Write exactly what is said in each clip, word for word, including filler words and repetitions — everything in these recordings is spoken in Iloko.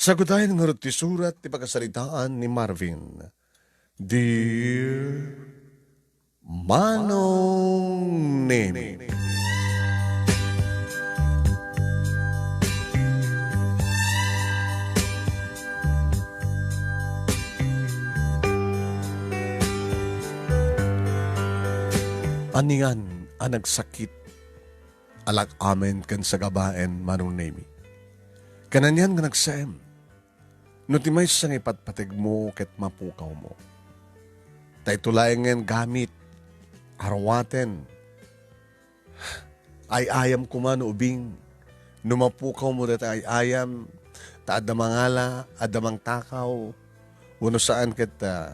Sagutayen ngarud ti surat ti pakasaritaan ni Marvin. Dear Manong Nemi. Anian a nagsakit a lak-amen ken sagabaen, Manong Nemi. Ken anian nga nagsaem, no ti maysa nga ipatpategmo ket mapukawmo. Ta ito laengen gamit, arwaten, ay-ayam koma no ubing. No mapukawmo dayta ay-ayam, ta adda mangala, adda mangtakaw, wenno saan ket, ah,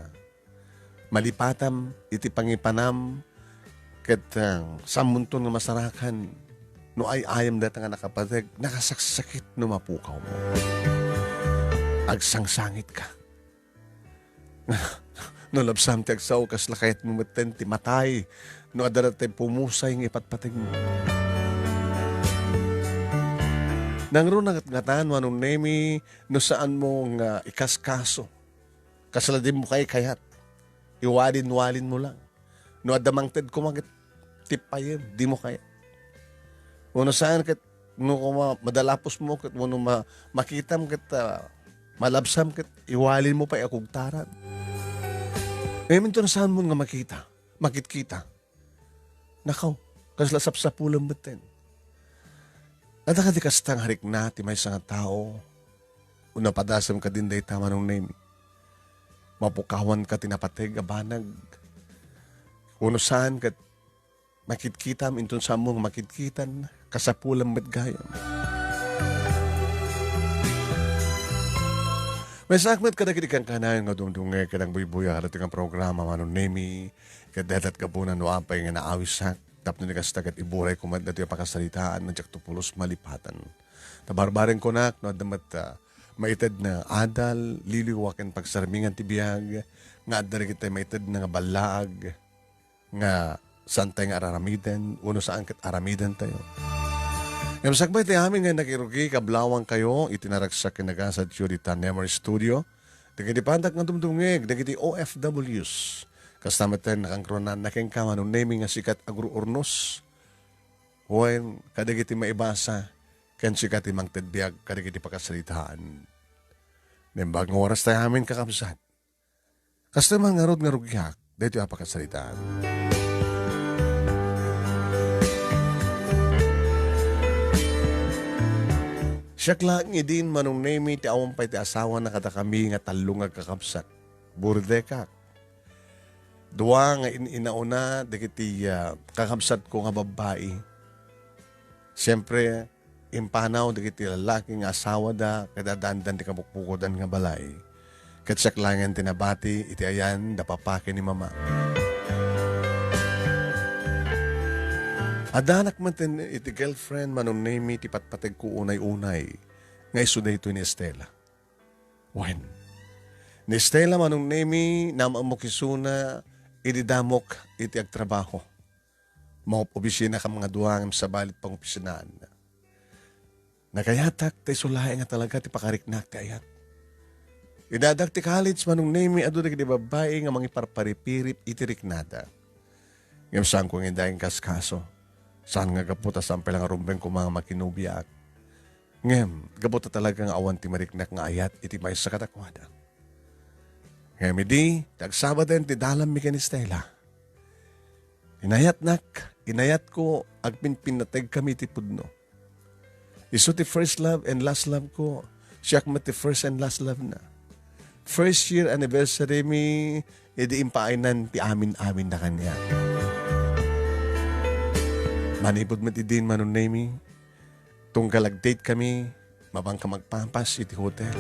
malipatam iti pangipanam, ket, ah, sammonton nga masarakan no ay-ayam dayta nga nakapateg, nakasaksakit no mapukawmo. Agsangsangitka. No labsam ti agsao, kasla kayatmo metten ti matay no adda dayta pumusay nga ipatpategmo. Nangruno ngatngatan, Manong Nemi, no saanmo nga ikaskaso. Kasla dimo kay kayat. Iwalin-walinmo lang. No adda mangted koma ket tippayem, dimo kayat. Wenno saan ket no koma madalapusmo ket wenno ma-, makitam ket, ah, malabsam ket iwalinmo pay a kugtaran. Ngem inton saanmo nga makita, makitkita. Nakaw, kasla sapsapulem metten. Adda kadi kasta nga rikna ti maysa nga tao? Wenno padasem kadin dayta, Manong Nemi? Mapukawanka ti napateg a banag? Wenno saan ket makitkitam inton saanmo nga makitkitan, kasapulem met gayam. Maysaak met kadagiti kankanayon nga dumdumngeg ken agbuybuya kadagiti nga programa, Manong Nemi, ket dayta ti gapuna no apay nga naawisak, tapno ni kasta ket iburayko met daytoy a pakasaritaan nga diakto pulos malipatan. Ta barbareng kunak no adda met, ah, maited nga adal, liwliwa ken pagsarmingan ti biag, nga adda dagiti maited nga ballaag, nga saantay nga ar-aramiden, wenno saan ket aramidentayo. Ngem sakbay ti amin nga nakirugi, kablawangkayo iti naragsak ken nagasatyo dita Nemer Studio, dagiti pandak nga dumdumngeg, dagiti O F Ws. Kasta met ti nakangrunaanna kenka, Manong Nemi, nga sikat a guru-urnos, wen kadagiti maibasa ken sika ti mangted biag kadagiti pakasaritaan. Naimbag nga oras ti amin, kakabsat. Kasta man ngarud nga rugiak daytoy a pakasaritaan. Siak laeng idin, Manong Nemi, ti awan pay ti asawana kadakami nga tallo nga agkakabsat. Burdekak. Dua nga in-inauna dagiti, ah, kakabsatko nga babbai. Siempre, impanaw dagiti lallaki nga asawada ket addaandan ti kabukbukodan nga balay. Ket siak laengen ti nabati iti ayan da papa ken ni mama. Addaanak metten iti girlfriend, Manong Nemi, ti patpategko unay-unay nga isu daytoy ni Estela. Wen, ni Estela, Manong Nemi, naam-ammok isuna idi damok iti agtrabaho. Maob-obisinakami nga dua ngem sabali ti pangopisinaanna. Nagayatak ta isu laeng nga talaga ti pakariknaak ti ayat. Idi addak ti college, Manong Nemi, adu dagiti babbai nga mangiparparipirip iti riknada. Ngem saanko nga inkaskaso. Saan nga gapu ta saan pay la nga rumbeng koma nga makinobiaak. Ngem gapu ta talaga nga awan ti mariknak nga ayat iti maysa kadakuada. Ngem idi ti agsabaden ti dalanmi ken ni Stella, inayatnak, inayatko, agpinpinnategkami iti pudno. Isu ti first love and last love ko. Siak met ti first and last love na. First year anniversary mi, idi impaaynan ti amin-amin na kaniak. Manipud met idin, Manong Nemi, tunggal ag-date kami, mapanka magpapas iti hotel.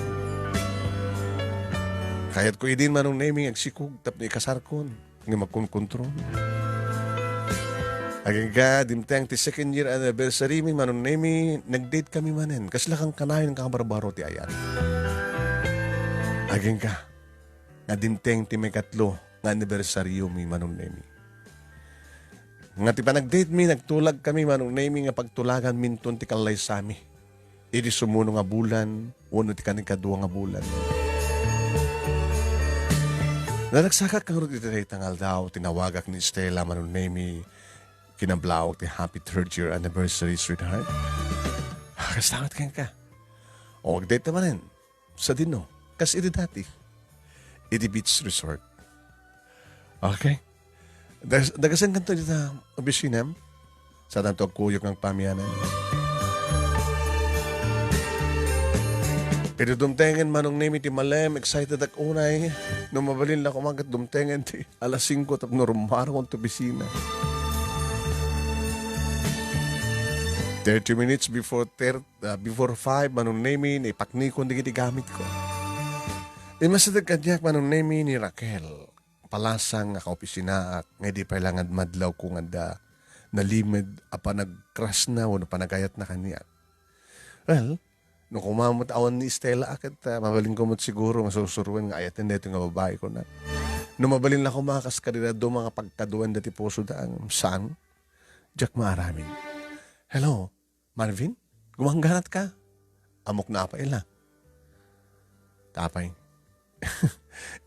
Kayatko idin, Manong Nemi, agsikog tapno ikasarkon. Nga magkunkontrol. Agingga, dimteng ti second year anniversary mi, Manong Nemi, nag-date kami manen. Kasla kankanayon nga kabarbaro ti ayat. Agingga, nga dimteng ti maikatlo nga anniversary mi, Manong Nemi. Nga ti panag-date mi, nagtulag kami, Manong Nemi, nga pagtulagan minton ti kallaysami. iti sumuno nga bulan, wenno ti kanikadua nga bulan. Naragsakak ngarud iti dayta nga aldaw, tinawagak ni Stella, Manong Nemy, kinablaawak ti happy third year anniversary, sweetheart. Kasta met kenka? O, agdate manen. Sadino? Kas iti dati. Iti beach resort. Okay. Dagas-, dagasen kanto dita opisina. Sa tanto agkuyog nga agpamianan. Iti dumtengen, Manong Nemy, ti malem, excited ak unay. No mabalin la koma ket dumtengen ti alas singko tapno rummuarakon ti opisina. Thirty minutes before ter-, ah, before five, Manong Nemy, naipaknikon dagiti gamitko. Immasideg kaniak, Manong Nemy, ni Raquel. Palasang nga kaopisinaak, nga idi pay la nga madlawko nga adda nalimed a panagkrasna wenno panagayatna kaniak. Well, no koma met awan ni Stella a ket, ah, mabalinko met siguro nga sursuruen nga ayaten daytoy nga babai, kunak. No mabalin la koma kas kadin a duma nga pagkaduaen daytoy pusoda, saan? Diak maaramid. Hello, Marvin? Gumangganatka? Ammok no apay la. Apay.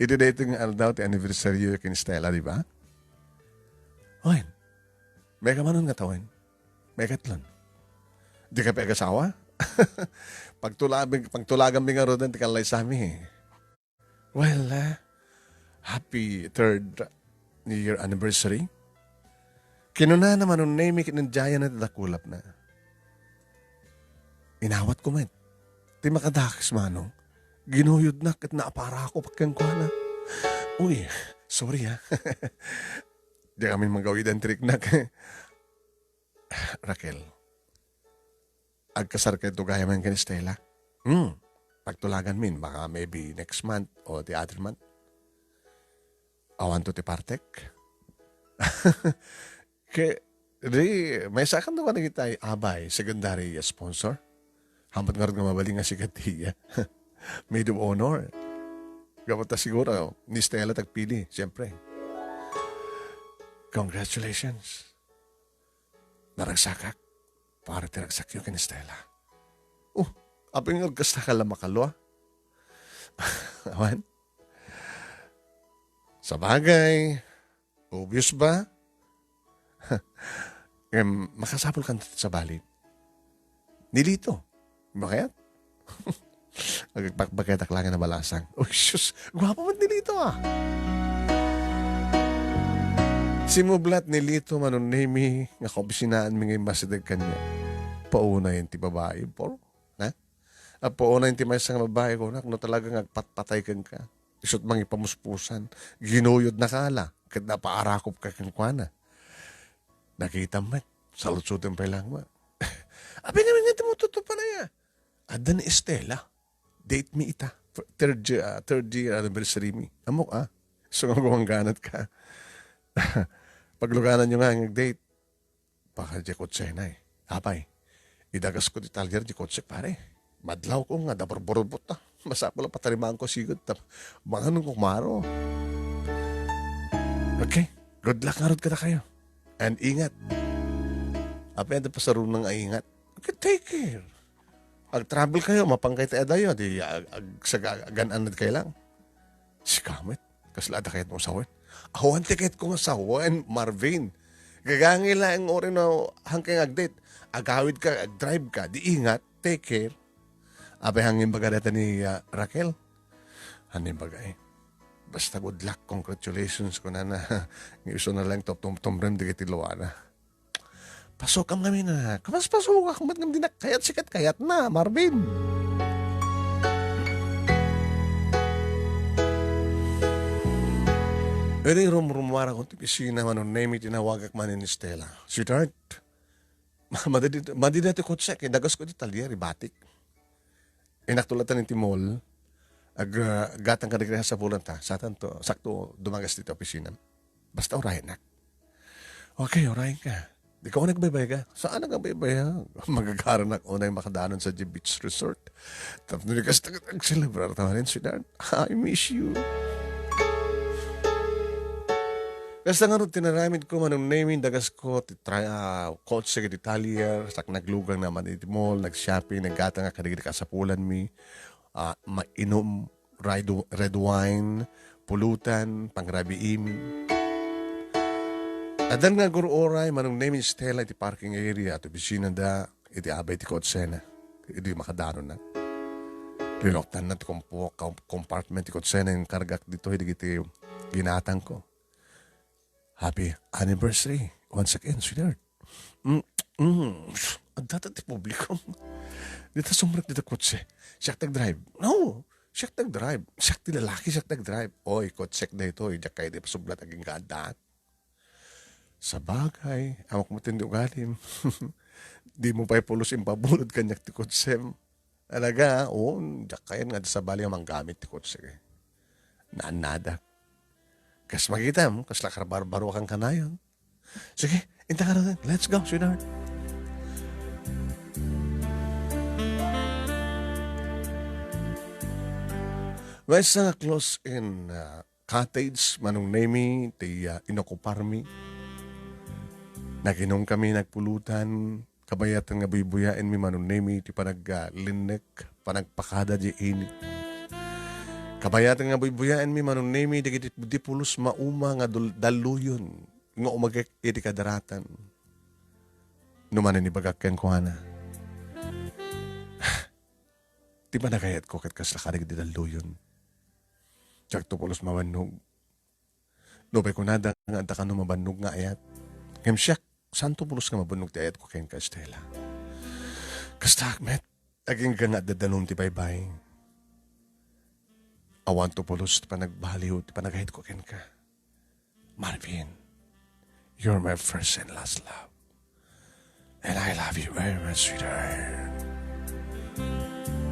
Iti daytoy nga aldaw ti anibersaryo ken Stella, di ba? Wen, maikamanon nga tawen. Maikatlon. Dika pay agasawa? Pagtulagan, pagtulaganmi ngaruden ti kallaysami. Well, ah, happy third year anniversary. Kinunana, Manong Nemy, ket nadiayenna ti dakulapna. Inawatko met. Ti makadakes, Manong. Ginuyodna ket naaparakop kenkuana. Uy, sorry, ha. Diak amin manggawidan ti riknak. Raquel, agkasarkayto gayamen ken Stella? Hmm. Pagtulaganmin, baka maybe next month o the other month. Awanto ti partek? Ke, di, maysakanto kadagiti abay, secondary sponsor? Hampet ngarud nga mabalin nga sika ti iya. Maid of honor. Gapu ta siguro, ni Stella ti agpili, siyempre. Congratulations. Naragsakak. Para ti ragsakyo ken Stella. Oh, apay nga agkasta ka la makalua? Awan? Sabagay, obvious ba? Em, makasapul kan sabali. Ni Lito. Bakit? Agpakbaketak lang na balasang. Uy, sus, gwapo man ni Lito, ah. Simublat ni Lito, Manong Nemy, nga kaopisinaanmi nga immasideg kaniak. Paunay ti babai, por? Ha? Apo, unay ti maysa nga babai, kunak, no talaga nga agpatpatay kenka, isu't mangipamuspusan, ginuyodnaka la, ket napaarakopka kenkuana. Nakitam met, salutsoten pay lang met. Apay ngamin nga ti mututupan aya? Adda ni Estela. Date mi ita. Third year, ah, third year anniversary mi. Ammok, ah. So, nga gumangganatka. Pagluganan yo nga nga date. Baka di kotsena, eh. Apay, idagasko ti talyer di kotse, pare. Madlawko nga, daburburubot ta. Masapul a patarimaanko sigud ta. Manganon ko maro. Okay. Good luck ngarud kadakayo. And ingat. Apay, adda pasarunang nga ingat. Okay, take care. Ag-travel kayo, mapankayo ti adayo, di ag-, ag-, saga-, agan-anad kayo lang. Sika met, kasla adda kayat mo sawen? Awan ti kayat ko nga sawen, Marvin. Gagangay laeng uray no, hangkay nga agdate. Agawid ka, agdrive ka, di ingat, take care. Apay hangin baga data ni, ah, Raquel? Ano yung baga eh? Basta good luck, congratulations ko na na. Nga iso na lang to, tumtumrem di kiti luwana. Pasukam ngamin a. Kapas pasukak met ngem dinak kayat, sikat kayat na, Marvin. Iri rumrumuarakon ti opisina, Manong Nemy, tinawagak manen ni Stella. Sweetheart, madi, madi dati kotse, kay dagas ko ti talyer, ibatik. Inakto latta iti mall, ag-, ah, gatang kadagiti nasapulan ta, satan to, sakto dumagas dita opisina. Basta urayenak. Okay, urayen ka. Di ka unay agbaybay ka. Saan ang agbaybay, ha? Magagaranak unay makadanon sa beach resort. Tapno di ka sa tagat agselebrar ta manen, sweetheart. I miss you. Kasta ngarud ti naramidko, Manong Nemi, dagasko ti tra-, ah, kotse iti talyer, sak naglugang naman iti mall, nag-shopping, naggatangak kadagiti kasapulanmi, ah, mainum, red, red wine, pulutan, pangrabiim. Addan nga agur-uray, Manong Nemi, Stella iti parking area, iti opisinada, iti abay ti kotsena, idi makadanonna. Linuktanna ti kompo-, kom-, compartment ti kotsena, inkargak ditoy dagiti ginatangko. Happy anniversary once again, sweetheart. Mm, mm, adda ta ti publiko. Dita sumrek dita kotse. Siak ti agdrive. No, siak ti agdrive. Siak ti lalaki, siak ti agdrive. Oy, kotsek daytoy. Diak kayat ipasublat agingga addaak. Sabagay, ammok met ti ugalim. Dimo pay pulos impabulod kaniak ti kotsem. Talaga, oo, diak kayat nga sabali nga manggamit ti kotse. Naannadak. Kas makitam, kasla karbarbaruakan kanayon. Sige, inta ka na. Let's go, sweetheart. Maysa nga close in, ah, cottage, Manong Nemi, ti, ah, inokuparmi. Naginum kami, nagpulutan. Kabayatan nga buybuyaenmi, Manong Nemi, ti panag-, ah, linnek, panagpakada di init. Kabayatan nga buybuyaenmi, Manong Nemi, dagiti di pulos mauma nga dul-, dalluyon nga umagek iti kadaratan. No manen ibagak kenkuana, ti panagayatko ket kasla kadagiti dalluyon. Diakto pulos mabannog. Nupay kunada nga adda kano mabannog nga ayat. Ngem siak, santo pulos nga mabannog ti ayatko kenka, Stella. Kasta met, agingga nga adda danum ti baybay. Awan to pulos ti panagbaliw ti panagayatko kenka. Marvin, you're my first and last love. And I love you very much, sweetheart.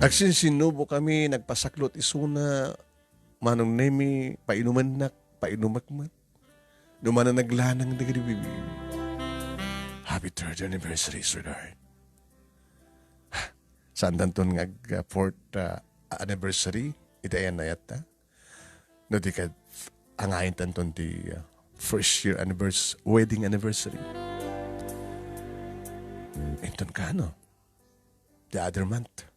Agsinsinnubo kami, nagpasaklot isuna, Manong Nemi, painumennak, painumek met. No manen naglanang dagiti bibi. Happy third anniversary, sweetheart. Saandanton nga ag-, fourth, ah, anniversary, iti ayan nga ayatta. No di ket, angayentanton ti, ah, first year annivers-, wedding anniversary. Inton kano? The other month.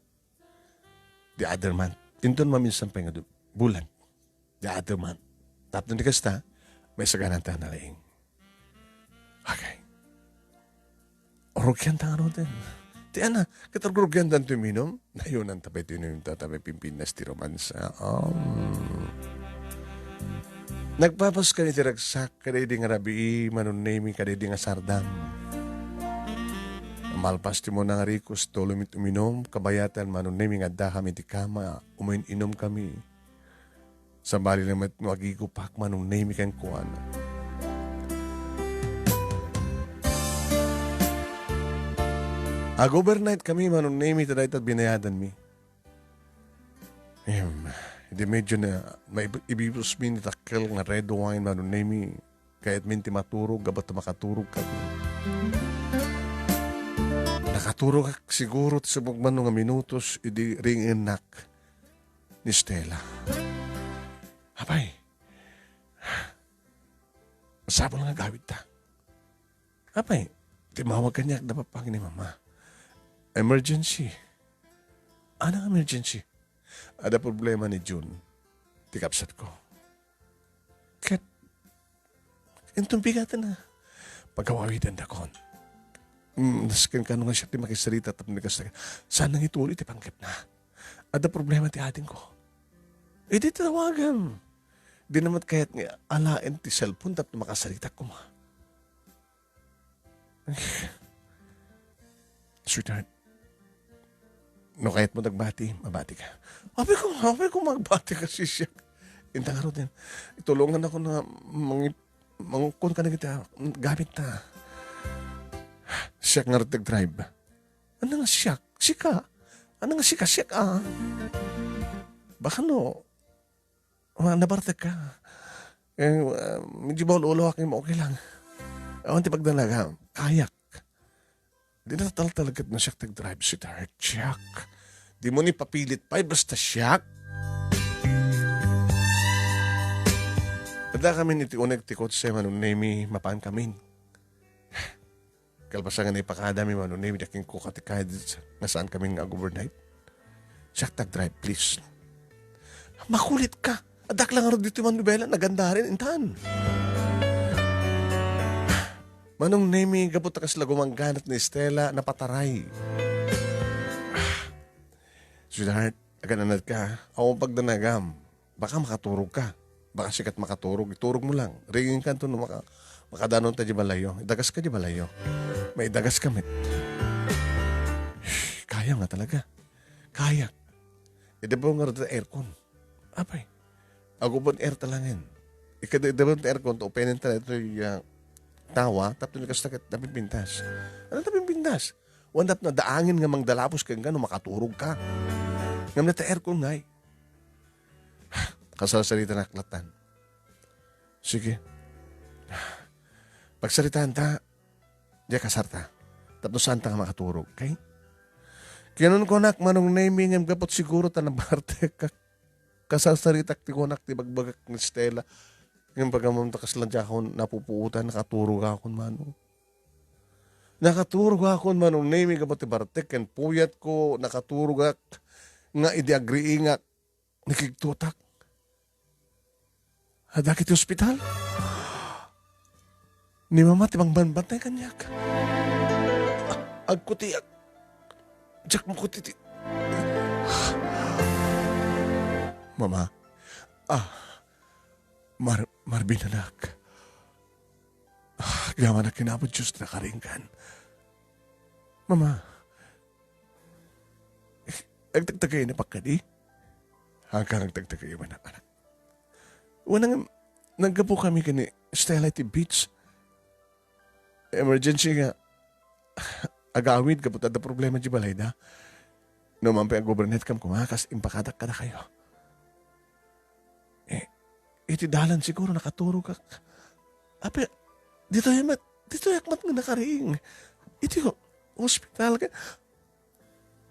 The other month. Inton maminsan pay nga du-, bulan. The other month. Tapno di kasta, maysa gananta nalaing. Okay. Rugianta ngaruden. Ti ana, ket rugianta ti uminum. Nayonanta pay ti inumta, ta pay pimpinnas ti romansa. Um. Nagpapas kami ti ragsak, kadaydi nga rabii, Manong Nemi, kadaydi nga sardam. Malpas ti muna nga rikos, tuloy mi uminum, kabayatan, Manong Nemi, nga adda kami ti kama, umin-inum kami. Sabali laeng met no agigupak, Manong Nemi, kenkuana. Ag-overnight kami, Manong Nemi, ta dayta binayadanmi. Em, idi medyo na, maib-, ibibusmi ni dakkel nga red wine, Manong Nemi, kayatmin ti maturog, gapu ta makaturog kami. Nakaturogak siguro ti subong mano nga minutos, idi ringennak ni Stella. Apay, masapul nga agawidta. Apay, timawag kaniak da Papa ken ni Mama. Emergency. Anong emergency? Adda problema ni Jun, ti kabsatko. Ket, inton bigatenna, pagawawidendakon. Mm, nasken kano nga siak ti makisarita tapno kasta, saan nangituloy ti panggepna. Adda problema ti adingko. Idi tawagan. Di naman kayat nga alaen ti cellphone tapno makasarita koma. Sweetheart, no kayat mo nagbati, mabati ka. Apay ko, apay ko magbati ka, sisiak. Inta ngaruden, itulungan ako na mangi-, mangukon ka na kita, gamit ta. Siak nga rin drive. Ano nga siak? Sika? Ano nga sika? Siak, ah. Baka no, ah, nabartek ka. Eh, ah, medyo bawal ulo ako, okay lang. Awan ti pagdalaga, kayak. Di na talaga no siak tag-drive, sweetheart. Siak. Di mo ni papilit pa, eh, basta siak. At Adda kamin iti uneg ti kotse, Manong Nemi, mapan kamin. Kalpasan nga naipakadami, Manong Nemi, diak inkuka ti kayad nga saan kamin nga ag-overnight. Siak ti ag-drive, please. Makulit ka. Addak lang ngarud ditoy manobela, nagandaren intan. Manong Nemi, gapu ta kasla gumangganat ni Stella, napataray. Sweetheart, agan-anad ka. Awan pagdanagam. Baka makaturog ka. Baka sikat makaturog. Iturog mo lang. Ringing ka to no maka-, makadanon ta di balayo. Idagas ka di balayo. Maidagas ka met. Kaya nga talaga. Kaya. Idebong nga rod aircon. Apay. Ag-open air ta langen. Ikadebong ta aircon, to openen ta ito yung tawa, tapno ni kasta ket napimpintas. Ano napimpintas? Wan tapno daangin nga mangdalapos ken nga no makaturog ka. Ngam na ta aircon ngay. Kasarsarita na klatan. Sige. Pagsaritaan ta, diak kasarta. Tapno saan ta nga makaturog, okay? Kinunkunak, Manong Nemi, ngem gaput siguro ta nabartek ka. Kasarsaritak ti kunak ti bagbagak ni Stella. Ngem pagammom ta kasla diakon napupuotan, nakaturog akon, Manong. Nakaturog akon, Manong Nemi, gaput ti bartek ken puyatko, nakaturogak nga idi agriingak, nakigtutak. Adda iti ospital? Ni Mama ti mangbanbantay kaniak. Agkutiak. Diak makuti ti, Mama. Ah, Mar-, Marvin, anak. Ah, agyaman a ken Apo Dios ti nakariingkan. Mama. Agtagtagayonnak kadi? Hanggang agtagtagayo man, anak. Wen, nanggapu kami ken ni Stella iti beach. Emergency nga agawid gapu ta adda problema di balayda. No man pay ag-overnightkam koma, kas impakadak kadakayo. Eh, iti dalan siguro nakaturogak. Apay, ditoy met, ditoyak met nga nakariing. Iti ho-, hospital ka.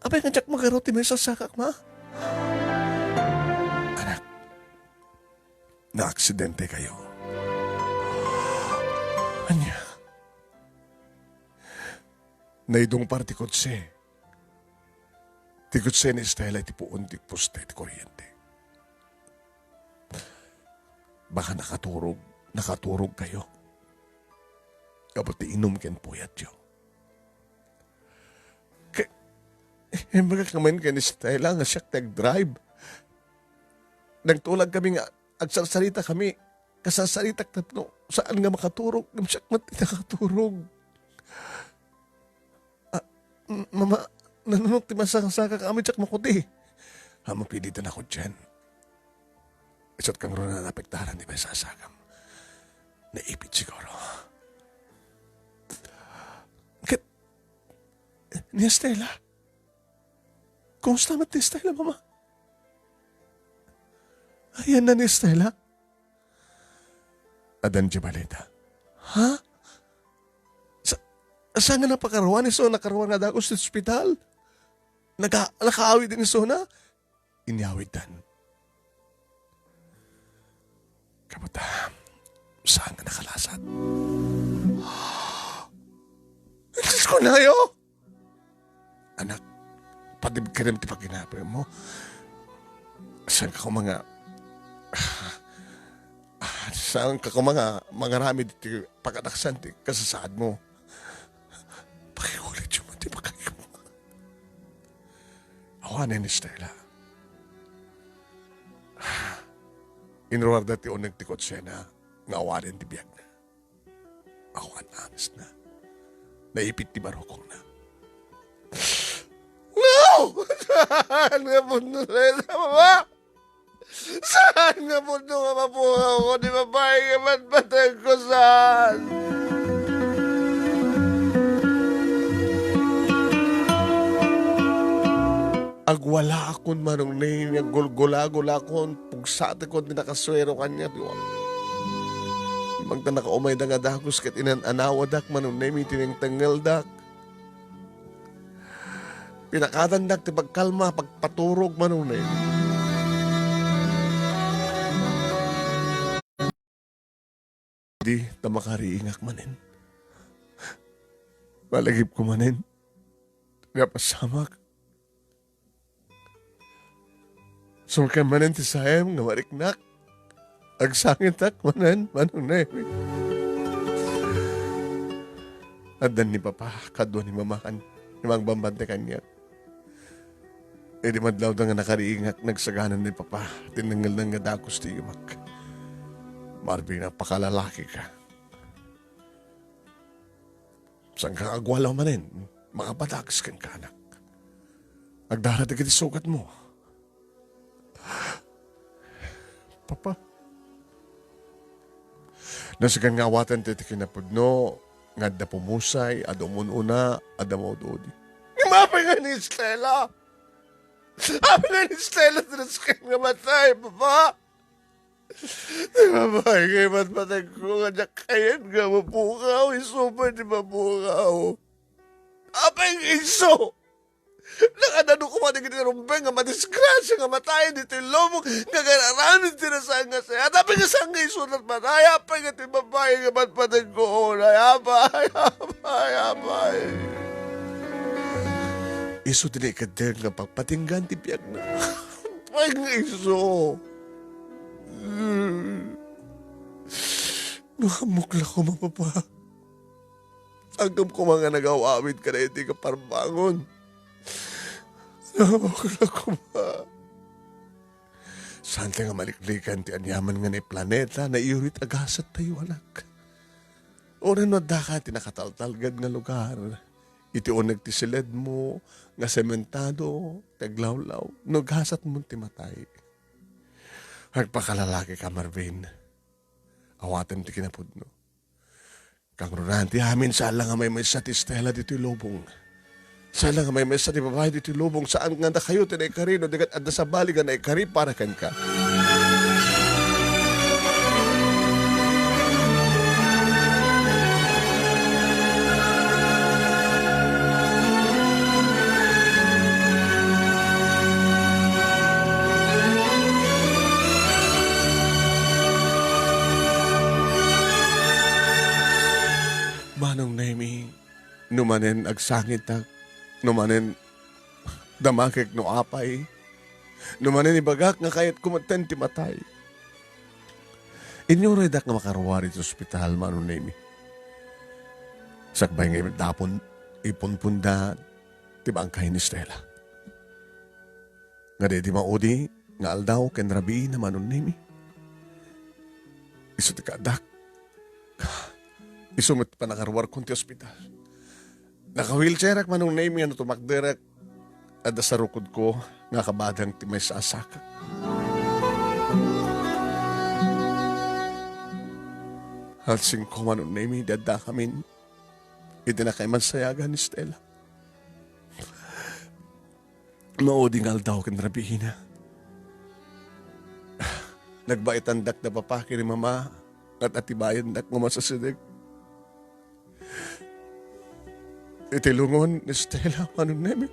Apay nga diak magaro ti maisasakak, ma? Anak, naaksidente kayo. Ania? Naidungpar ti kotse. Ti kotse ni Stella iti puon ti poste ti kuryente. Baka nakaturog, nakaturog kayo. Gapu ti inum ken puyatyo. Ke-, imbagak ngamin ken ni Stella nga siak ti agdrive. Nagtulag kami nga agsarsarita kami. Kasarsaritak tapno saan nga makaturog, ngem siak met ti nakaturog. Ah, m-, mama, nanunot ti masakasakak, amin siak makuti. Mapilitan ako diyan. Isut kang runa napektaran ti masasakam. Naipit siguro. Ket, ni Estela? Kumusta met ni Estela, mama? Ayan na ni Estela? Addan ti balita. Ha? Sa, saan nga napakaruan isu, nakaruan nga dagus ti ospital? Naga-, nakaawid ni isuna? Inyawiddan. Kaputa, saan nga nakalasat? Diyos ko, nayo! Anak, padibkerem ti pakinapem mo. Saan ka koma nga, saan ka koma nga mangaramid ti pakadaksan ti kasasaad mo? Pakiulit yung ti pakayom. Awanen ni Stella. Inruarda ti uneg ti kotsena nga awanen ti biagna. Awan angesna. Naipit ti barukongna. No! Saan nga pudno dayta, mama? Saan nga pudno nga mapukaw ko ti babai nga patpateg ko? Saan? Agwalaakon, Manong Nemi, aggulgulagulakon, pugsatekon ti nakasuero kaniak. Magda nakaumayda nga dagus ket inan-anawadak, Manong Nemi, tinengtengeldak. Pinakadandak ti pagkalma, pagpaturog, Manong Nemi. Di ta makariingak manen. Malagipko manen nga pasamak. Sumrek manen ti saem nga mariknak. Agsangitak manen, Manong Nemi. Addan ni Papa, kadua ni Mama, ken ni Mang Bamban ti kaniak. Idi madlawda nga nakariingak, nagsagana ni Papa, tinengngelna nga dagus ti imak. Marvin, agpakalalaki ka. Saanka nga agwalaw manen, makapadakes kenka, anak. Agdara dagiti sugatmo. Papa. No sika nga awaten ti, ti kinapudno, nga adda pumusay, adda umun-una, adda maududi. Ngem apay nga ni Stella? Apay nga ni Stella ti nasken nga matay, Papa? Ti babai nga imatmatengko nga diak kayat nga mapukaw, isu pay ti mapukaw. Apay nga isu? Nakadano koma dagiti rumbeng nga madisgrasia nga matayen ditoy lubong nga agar-aramid ti nasayaat nga sayaat. Apay nga saan nga isu ti matay? Apay nga ti babai nga imatmatengko unay? Apay, apay, apay. Isu ti naikeddeng nga pagpatinggaan ti biagna. Apay nga isu? No ammok la koma, Papa. Saanka koma nga nagaw-awid kadaytoy nga parbangon. No ammok la koma. Saanta nga maliklikan ti aniaman nga naiplaneta, naiyurit a gasat tayo, anak. Uray no addaka ti nakataltalged nga lugar, iti uneg ti siledmo nga sementado, ti aglawlaw, no gasatmo ti matay. Agpakalalaki ka, Marvin. Awatem ti kinapudno. Kangrunaan ti amin, saan la nga maymaysa ti Stella ditoy lubong. Saan la nga maymaysa ti babai ditoy lubong, saan nga dakayo ti naikari, no di ket adda sabali nga naikari para kenka. Manong Nemi, no manen agsangitak, no manen damakek no apay, no manen ibagak nga kayatko metten ti matay. Inyuraydak nga makaruar iti ospital, Manong Nemi. Sakbay nga ipon-, ipunponda ti bangkay ni Stella. Nga daydi maudi nga aldaw ken rabiina, Manong Nemi, isu ti kaaddak. Isu met ti pannakaruarkon ti ospital. Naka-wheelchairak, Manong Nemi, no tumakderek, adda sarukodko nga kabadang ti maysa a sakak. Alas singko, Manong Nemi, idi addakamin iti nakaimansayagan ni Stella. Maudi nga aldaw ken rabiina. Nagbaitandak da Papa ken ni Mama, nga atibayandak nga masasideg. Iti lungon ni Stella, Manong Nemi.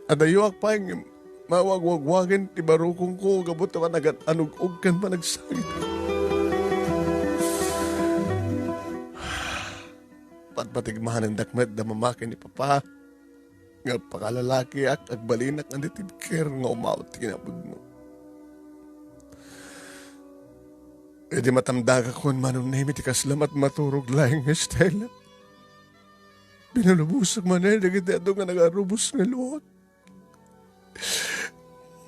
Adayoak pay nga mawagwagwagen ti barukongko gapu ta panagan-anug-og ken panagsangit. Patpatigmanendak met da Mama ken ni Papa nga agpakalalakiak, agbalinak nga natibker nga umawat ti kinapudno. Idi matamdagakon, Manong Nemi, ti kasla matmaturog laeng nga Stella, pinulubosak manen dagiti adu nga nagarubos nga luot.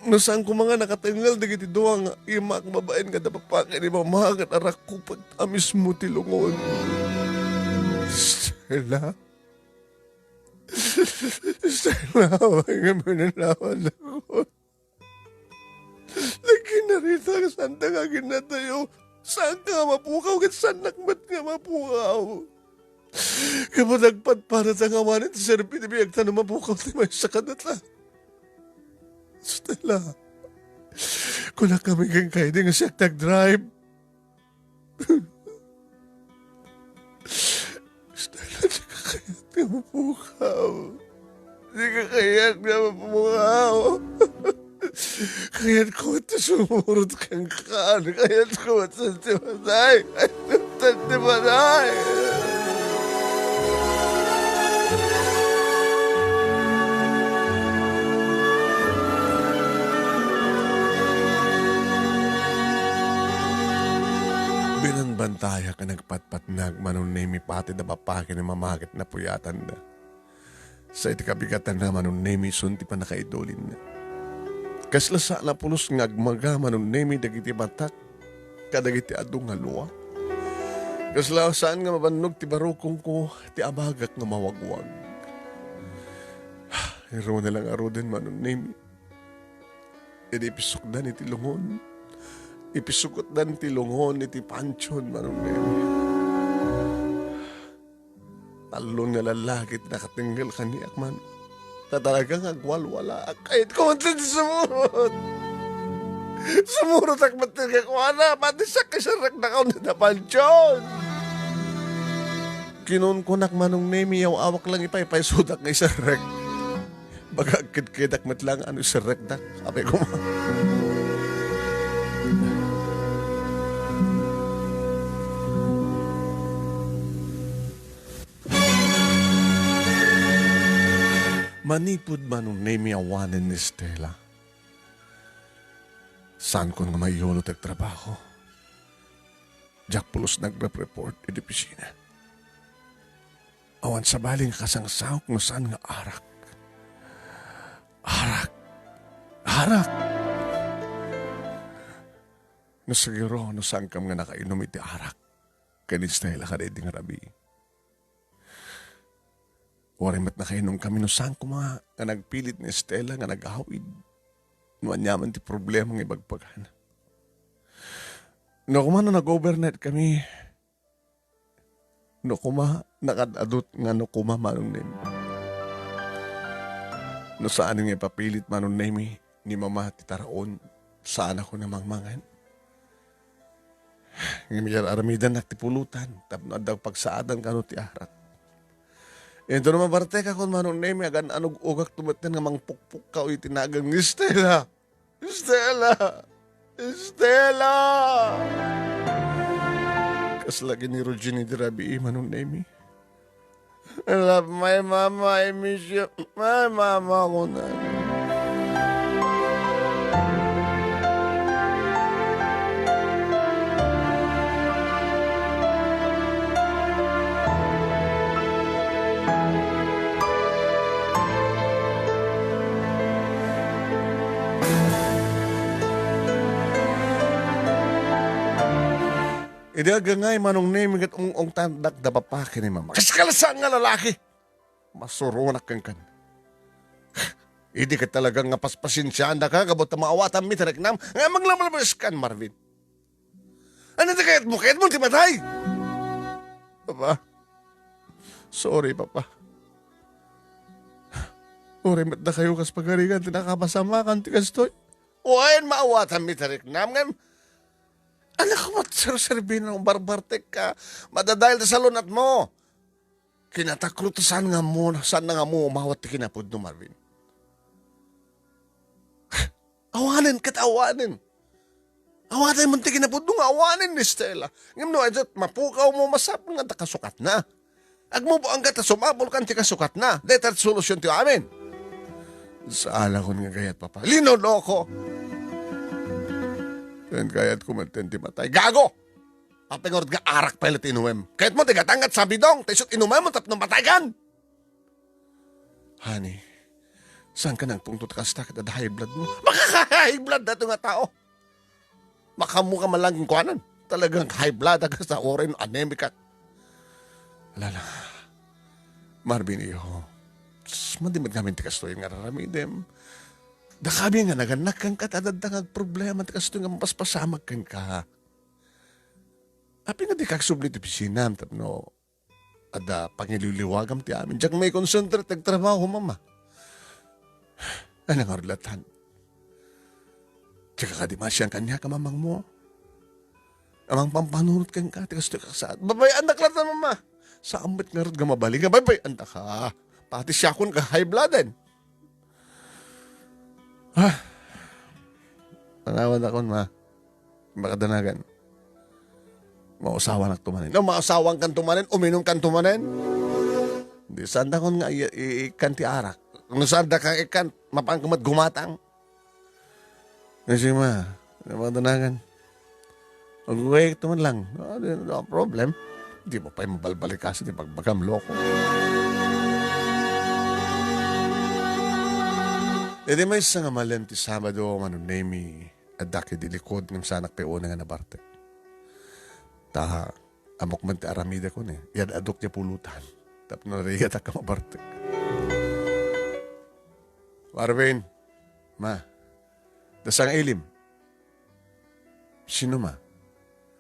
No saan koma nga nakatengngel dagiti dua nga imak babaen nga da Papa ken ni Mama ket aragkupek a mismo ti lungon. Stella. Stella, awan nga mananawan ako. Nagkinarita nga saanta nga aginnatayo. Saanka nga mapukaw ket saanak met nga mapukaw. Gapu dagpadpadat a ngawanen ti serbi ti biagta no mapukaw ti maysa kadata. Stella, kunak kami kenka idi nga siak ti agdrive. Stella, dika kayat nga mapukaw. Dika kayat nga mapukaw. Kayatko met ti sumurot kenka. Kayatko met ti matay. Ti patay. Binanbantayak nga nagpatpatnag, Manong Nemi, pati da bapa ken ni mama ket napuyatanda. Sa iti kabigatanna, Manong Nemi, isun ti pannakaidulinna. Kasla saan a pulos nga agmaga, Manong Nemi, dagiti matak kadagiti adu nga lua. Kasla saan nga mabannog ti barukongko, ti abagak nga mawagwag. Iruna lang ngaruden, Manong Nemi. Idi ipisukdan iti lungon, ipisukdan ti lungon iti pantion, Manong Nemi. Tallo nga lallaki ti nakatenggel kaniak, Manong. Ta talaga nga agwalwalaak. Kayatko met ti sumurot. Sumurotak met ti kakuana. Pati siak, iserrekdakon dita pantion. Kinunkunak, Manong Nemi, yaw-awak lang ipaypaysudak nga iserrek. Baga agkidkidak met lang ano iserrekdak. Apay koma. Manipud, Manong Nemi, awanen ni Stella, saankon nga maiyulo ti agtrabaho. Diak pulos nagrep-report iti opisina. Awan sabali nga kasangsaok no saan nga arak. Arak! Arak! No, siguro, no saankam nga nakainom iti arak ken ni Stella kadaydi nga rabii. Uray met nakainom kami no saan koma nga nagpilit ni Stella nga nag-awid. No aniaman ti problema nga ibagbagana. No koma no nag-overnight kami, no koma, nakad-adut nga no koma, Manong Nemi. No saan nga ipapilit, Manong Nemi, ni Mama ti taraon, saanakon a mangmangan. Ngem yar-aramidannak ti pulutan tapno adda pagsaadan kano ti arak. Inton mabartekakon, Manong Nemi, agan-anug-ugakto metten nga mangpukpukkaw iti nagan ni Stella. Stella! Stella! Kasla ginirod ni rabii, Manong Nemi. I love my mama, I miss you. My mama, kunana. Idi agangay, Manong Nemi, ket ung-ungtandak da papa ken ni mama. Kasla saan nga lalaki! Masuronak kenkan. Idi ket talaga nga paspasensiaandaka, gapu ta maawatanmi ti riknam, nga maglamalabeskan, Marvin. Ania ti kayatmo? Kayatmo ti matay? Papa. Sorry, Papa. Uray met dakayo kas pagarigan ti nakapasamakan ti kastoy. Wen, maawatanmi ti riknam, ngem ania koma ti serserbi no barbartek ka, madadael ti salun-atmo. Kinatakot ta saan nga ammo, saan nga ammo umawat ti kinapudno, Marvin. Awanen ket awanen. Awaten man ti kinapudno nga awanen ni Stella. Ngem no adda mapukaw mo, masapul nga adda kasukatna. Agmubo angga ta sumapul kan ti kasukatna. Dayta ti solusyon ti amin. Saalakon nga kayat, Papa. Linoloko. Ken kayatko met ti matay. Gago! Apay ngarud nga arak pay la ti inumem? Kayatmo ti gatang ket sabidong, ta isut' inumem tapno mataykan? Honey, saanka nagpungtot kasta ket adda high blood mo? Makaka-high blood dato nga tao. Makaammo ka man lang kuanan. Talagang high blood a kasta, uray no anemic ka. Alala, Marvin, iho, madi met ngamin ti kastoy nga raramidem. Dakami nga nagannak kenka, ta adda nga agproblema ti kastoy nga mapaspasamak kenka. Apay nga dika agsubli ti opisinam tapno adda pangiliwliwagam ti amin? Diak maikonsentra ti agtrabaho, Mama. Ania ngarud latta? Dika kadi masian kaniak a mamangmo? A mangpampanunot kenka ti kastoy a kakasaan? Baybay-annak latta, Mama. Saan met ngarud nga mabalin nga baybay-annaka? Pati siakon ka high blood-en. Ah. Panawanakon, Ma. Makadanagan. Mausawanakto manen. No, mausawankanto manen, uminumkanto manen. Di, saandakon nga i-, i-, ikkan ti arak. No saandaka ikkan, mapanka met gumatang. Kasi ma, ano ba ito nangan? Mag-uwekto man lang. Ah, di, no problem. Di mo pay mabalbalikas ti pagbagam, loko. Idi maysa nga malem ti Sabado, Manong Nemy, adda ketdi likud ngem saanak pay unay nga nabartek. Ta, ammok man ti aramidek, kun, eh. Iad-adok diay pulutan. Tapno narigatak a mabartek. Marvin, ma, da sangailim. Sino, ma?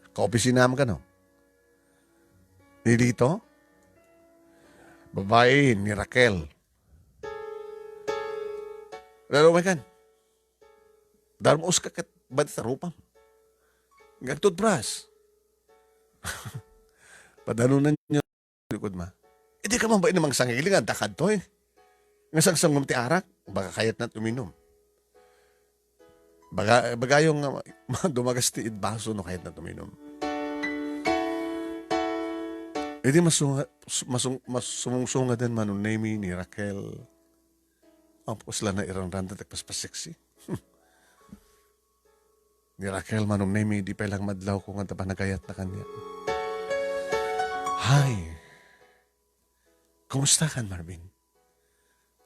Kaopisinam kano? Ni Lito? Babai ni Raquel. Lalo may kan. Darmuska ket bati ta rupam. Nga agtutbras. Padanunan niya likod ma. Idi ka man ba inang sangili nga adda kadto, eh? Nga sangsangom ti arak, baka kayatna uminum. Baga, bagayo nga ma-, dumagas ti id baso no kayatna uminum. Idi masunga-, masung-, mas-, sumungsungaden Manong Nemy ni Raquel. Apo, sila na irangranda, tagpaspaseksi. Ni Raquel, Manong Nemy, di pay lang madlawko nga ta panagayatna kaniak. Hi. Kumusta kan, Marvin?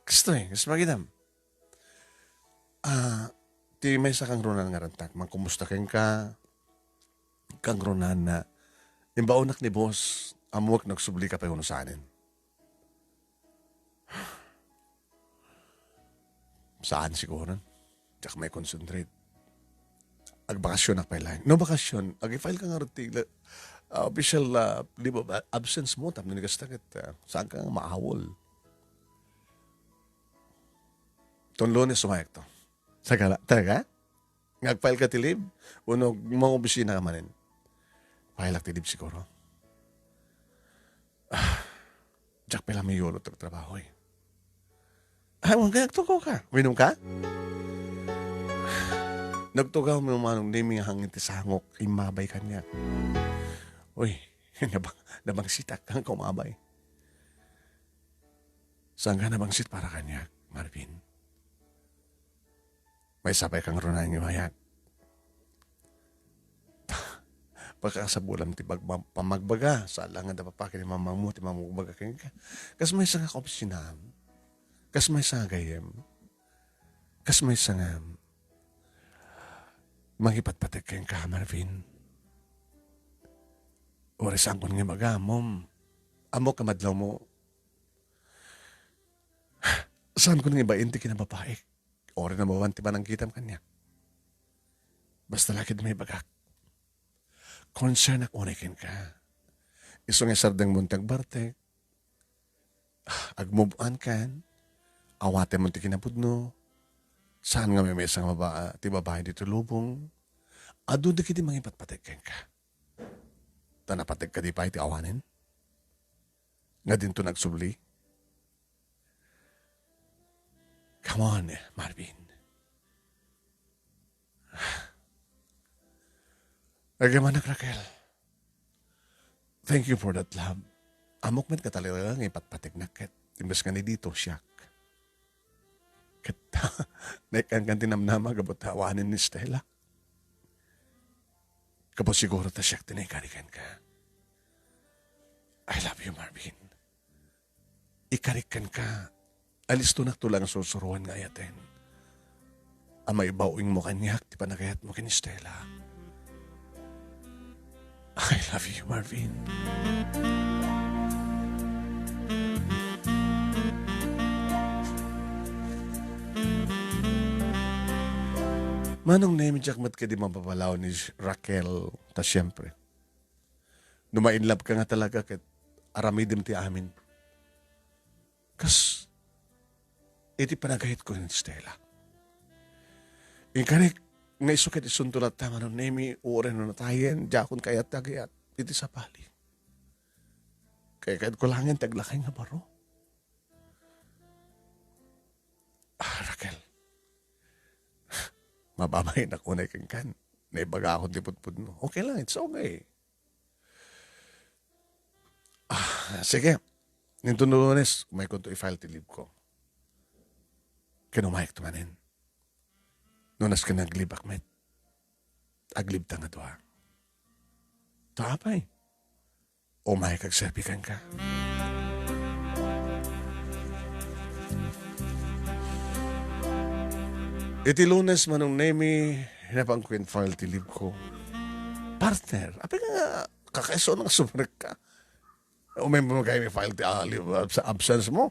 Kastoy, kas bagidam? Ah, ti maysa kangrunan nga rantak, mangkumusta kenka, kangrunan na, imbaonak ni boss, ammoek no agsublika pay wenno saanen. Saan siguro. Diak mai-concentrate. Agbakasionak pay laeng. No bakasion, agi-file ka ngarud ti, ah, official, ah, leave of absence mo, tapno ni kasta ket, ah, saan ka nga maawol. Ton Lunes, sumayakto. Sagala, talaga? Nga ag-file ka ti leave? Wenno mangopisina ka manen? File-ak ti leave siguro. Ah, diak pay la maiyulot ti trabaho, eh. Ah, wen kay agtugaw ka. Uminum ka? Nagtugaw mi Manong Nemy nga hangin ti sangok, immabay kaniak. Uy, nabang-, nabangsitak, kan ka umabay. Saan ka nabangsit para kaniak, Marvin? Maysa pay kangrunan nga ibayak. Pakasabulam ti bag-, pamagbaga, saan la nga adda papa ken ni mamangmo ti mamagbaga kenka. Kas maysa nga kaopisinam, kas maysa nga gayyem, kas maysa nga mangipatpateg kenka, Marvin. Uray saankon nga ibaga, Mom. Ammok a madlawmo. Saankon nga ibain ti kinababaik. Uray nabawan ti panangkitam kaniak. Basta la ket maibagak. Concern-ak unay kenka. Isu nga isardengmon ti agbartek, agmove on kan, awatenmon ti kinapudno, saan nga maymaysa nga baba-, ti babai ditoy lubong, adu dagiti mangipatpateg kenka. Ta napateg kadi pay ti awanen? Nga dinto nagsubli? Come on, Marvin. Agyamanak, Raquel. Thank you for that love. Ammok met nga talaga nga ipatpategnak ket imbes nga ni Lito, siak. Ket naikkan kan ti namnama gapu ta awanen ni Stella. Gapu siguro ta siak ti naikari kenka. I love you, Marvin. Ikarik kenka, alistonakto la nga sursuroen nga ayaten a maibaw-ingmo kaniak ti panagayatmo ken ni Stella. I love you, Marvin. Manong Nemy, diak met kadi mapapalaw ni Raquel, ta siempre, no ma-in love ka nga talaga ket aramidem ti amin. Kas iti panagayatko ken ni Stella. Inkarik nga isu ket isunto latta, Manong Nemy, uray no natayen, diakon kayat ti agayat iti sabali. Kayatko laengen ti aglakay nga baro. Ah, Raquel, mababain-ak unay kenkan. Naibagakon ti pudpudno. Okay lang, it's okay. Ah, sige. Nintun Lunes, umaykonto i-file ti leave ko. Ken umayakto manen. No, nasken nga aglibak met. Aglibta nga dua. Ta apay? Umayka agserbi kenka. Iti Lunes, Manong Nemi, napanko in-file ti leave ko. Partner, apay nga kakaisuan nga sumrekka? Umay mo kay mi-file ti, ah, leave of absence mo?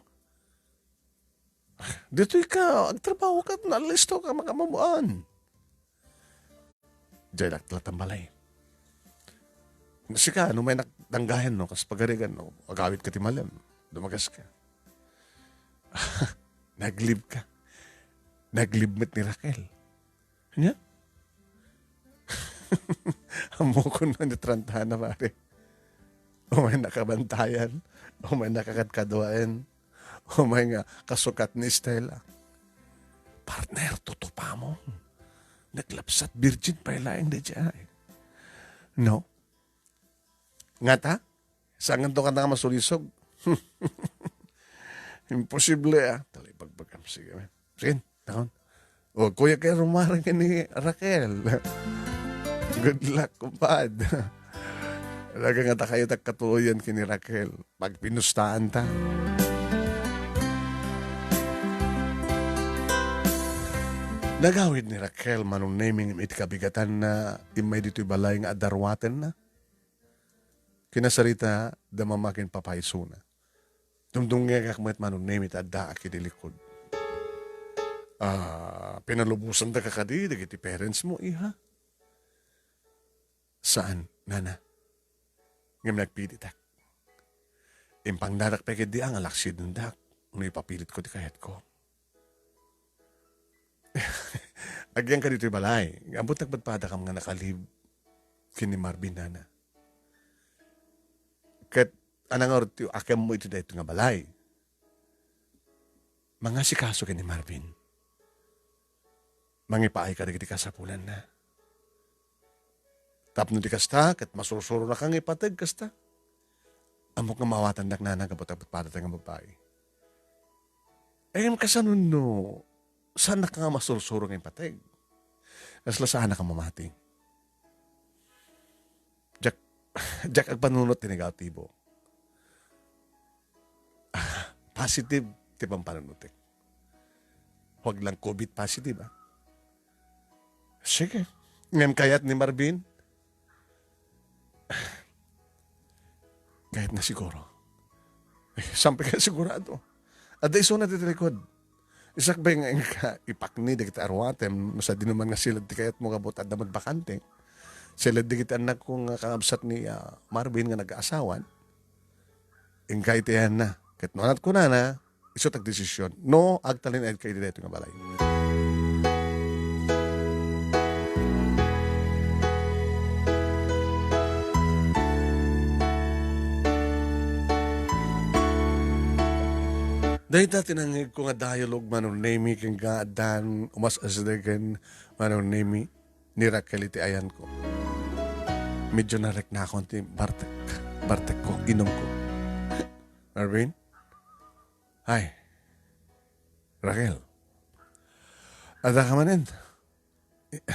Ditoy ka, agtrabaho ka, nalisto ka, makamuan. Diay laklatan balay. Sika, no may nak-, danggayan, no, kas pagarigan, no, agawid ka ti malem, dumagas ka. Nag-leave ka. Nag-leave met ni Raquel. Nya? Ammokon man ni Trantana, pare. Umay nakabantayan. Umay nakakadkaduaen. Umay nga kasukat ni Stella. Partner, tutupamon. Naglabsat virgin pay laeng daydiay. No? Ngata? Sangan to ka nga masulisog? Imposible, ah. Talay bagbagam. Sige, man. Sige, taon. O, kuya kay Romar ni Raquel. Good luck, kumpad. Talaga nga ta kayo tagkatuloyan kini Raquel. Pagpinustaan ta. Nagawid ni Raquel, Manong Nemi, iti kabigatan na immay ditoy balay nga adda ruatenna. Kinasarita, da mama ken papaysona. Dumdumngegak met, Manong Nemi, ta addaak iti likud. Ah, pinalubosan da ka kadi dagiti parents mo, iha? Saan, nana. Ngem nagpilitak. Impangdadak pay ketdi a nga laksidendak no ipapilitko ti kayatko. Agyan ka ditoy balay. Ammok nagpadpadakam nga naka-leave ken ni Marvin, nana. Ket anangarot ti akemmo iti daytoy nga balay. Mangasikaso ken ni Marvin. Mangipaay kadagiti kasapulanna. Tapno di kasta, ket masursuronaka nga ipateg kasta. Ammok nga maawatandak, nana, gapu ta padpadayo nga babbai. Ngem kasano no, saannak nga masursuro nga ipateg? Kasla saanak a mamati. Diak, diak agpanunot ti negatibo. Positive ti pampanunotek. Huwag lang covid positive, ah. Sige. Ngem kayat ni Marvin? Kayat na siguro. Eh, saan pay ka sigurado? Adda isuna ti likod. Isak bay nga inka ipakni dagiti aruatem, no sadino man nga silad ti kayatmo gapu ta adda met bakante. Silad dagiti annakko nga kakabsat ni, ah, Marvin nga nag-aasawan. Inka iti ayanna. Ket no aniat kunana, isu ti agdesisyon. No, agtalinaedka iti daytoy nga balay. Dayta ti nangngegko nga dialogue, Manong Nemi, ken nga addan umas-asdegen, Manong Nemi, ni Raquel iti ayanko. Medyo nariknakon ti bartek, bartekko, inumko. Marvin? Ay, Raquel. Adda ka manen?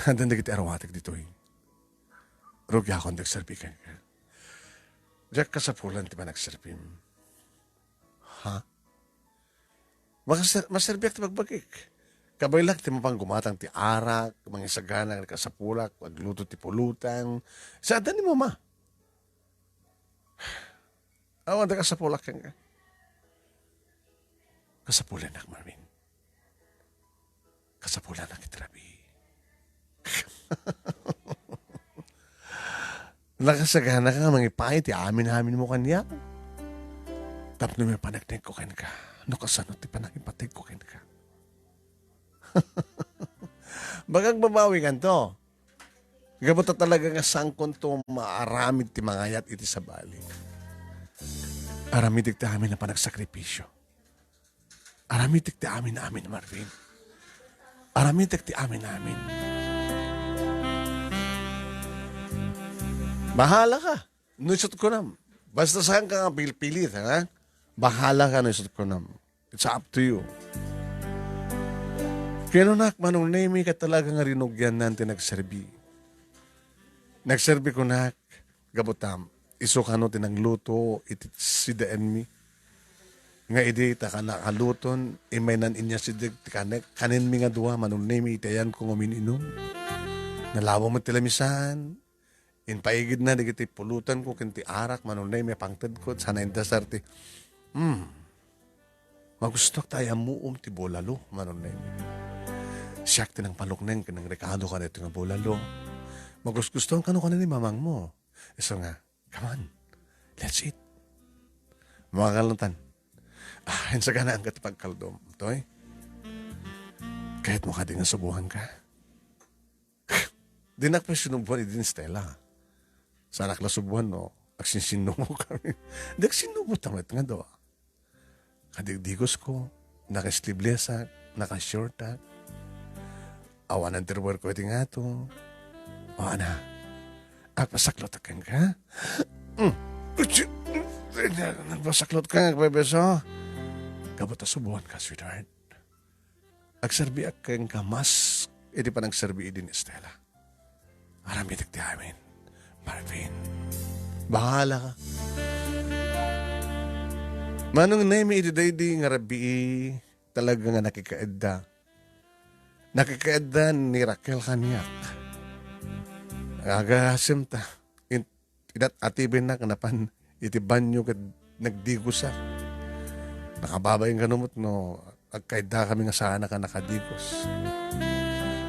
Addan dagiti aruatek ditoy. Rugiakon ti agserbi kenka. Diak kasapulan ti panagserbim. Ha? Makaser-, maserbiak ti bagbagik. Kabaelak ti mapan gumatang ti arak, mangisagana nga kasapulak, agluto ti pulutan. Sa adda ni mama. Awan da kasapulak kenka. Kasapulannak, Marvin. Kasapulannak iti rabii. Nakasaganaka nga mangipaay ti amin-aminmo kaniak. Tapno mapaneknekko kenka, no kasano ti panangipategko kenka. Baga agbabawikanto. Gapu ta talaga nga saankonto maaramid ti mangayat iti sabali. Aramidek ti amin a panagsakripisio. Aramidek ti amin-amin, Marvin. Aramidek ti amin-amin. Bahala ka. No isut' kunam, Basta saan ka nga pilpilit, ha? Bahala ka no isut ko nam. It's up to you. Kinunak, Manong Nemi, ket talaga nga rinugiannan ti nagserbi. Nagserbi kunak, gapu ta, isu kano ti nangluto iti sidaenmi. Nga idi ta ka nakaluton, imaynan inya sideg ti kanek, kanenmi nga dua, Manong Nemi, iti ayanko nga umin-inum. Nalawa met ti lamisaan, impaigidna dagiti pulutanko ken ti arak, Manong Nemi, a pangtedko, sana indasar ti, hmm, magustuak ta ayamuom ti bulalo, Manong Nemi. Siak ti nangpalukneng ken nangrekado kadaytoy nga bulalo. Magusgustuan kano kano ni mamangmo. Isu nga, "Come on, let's eat." Makakalatan. Ah, insaganaan ka ti pagkaldom. Toy, kayatmo kadi nga subuan ka? Dinak pay sinubuan idi ni Stella. Saanak la subuan no agsinsinnumo kami. Di agsinnumo ta met nga dua. Kadigdigos ko, naka-sleeveless ak, naka-short ak. Awan underwear ko iti ngato. O, ana, agpasaklot ak kenka? Mm. Agpasaklot ka, agbebeso? Gapu ta subuan ka, sweetheart. Agserbiak kenka mas iti panagserbi idi ni Stella. Aramidek ti amin. Marvin, bahala ka. Manong Nemi, iti daydi nga rabii, talaga nga nakikaedda. Nakikaedda ni Raquel kaniak. Agasem ta. In-, idat atibennak napan iti banyo ket nagdigosak. Nakababain kano met no agkaedda kami nga saanak a nakadigos.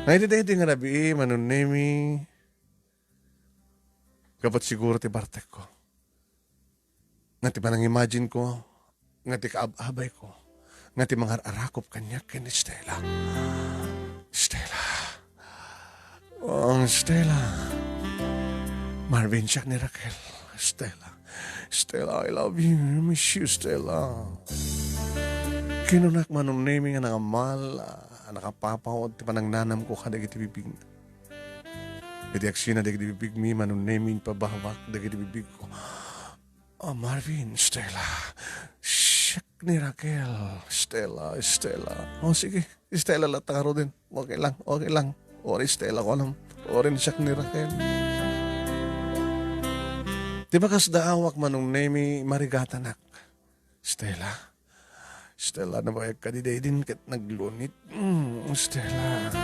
Nga iti daydi nga rabii, Manong Nemi, gapu ta siguro ti bartekko. Nga ti panangimagine ko, nga ti kaab-abay ko, nga ti mangar-arakop kaniak ken ni Stella. Stella. Oh, Stella. Marvin, siak ni Raquel. Stella. Stella, I love you. I miss you, Stella. Kinunak, Manong Nemi, nga nangamal, ah, nakapapaw ti panangnanamko kadagiti bibigna. Iti agsina dagiti bibigmi, Manong Nemi, impabawak dagiti bibigko. Oh, Marvin, Stella. Siak ni Raquel. Stella, Stella. Oh, sige. Stella latta ngaruden. Okay lang, okay lang. Ori Stella ko alam. Ori siak ni Raquel. Ti bakas daawak, Manong Nemi, marigatanak. Stella. Stella, nabayag ka di daydin ket naglunit. Mm, Stella.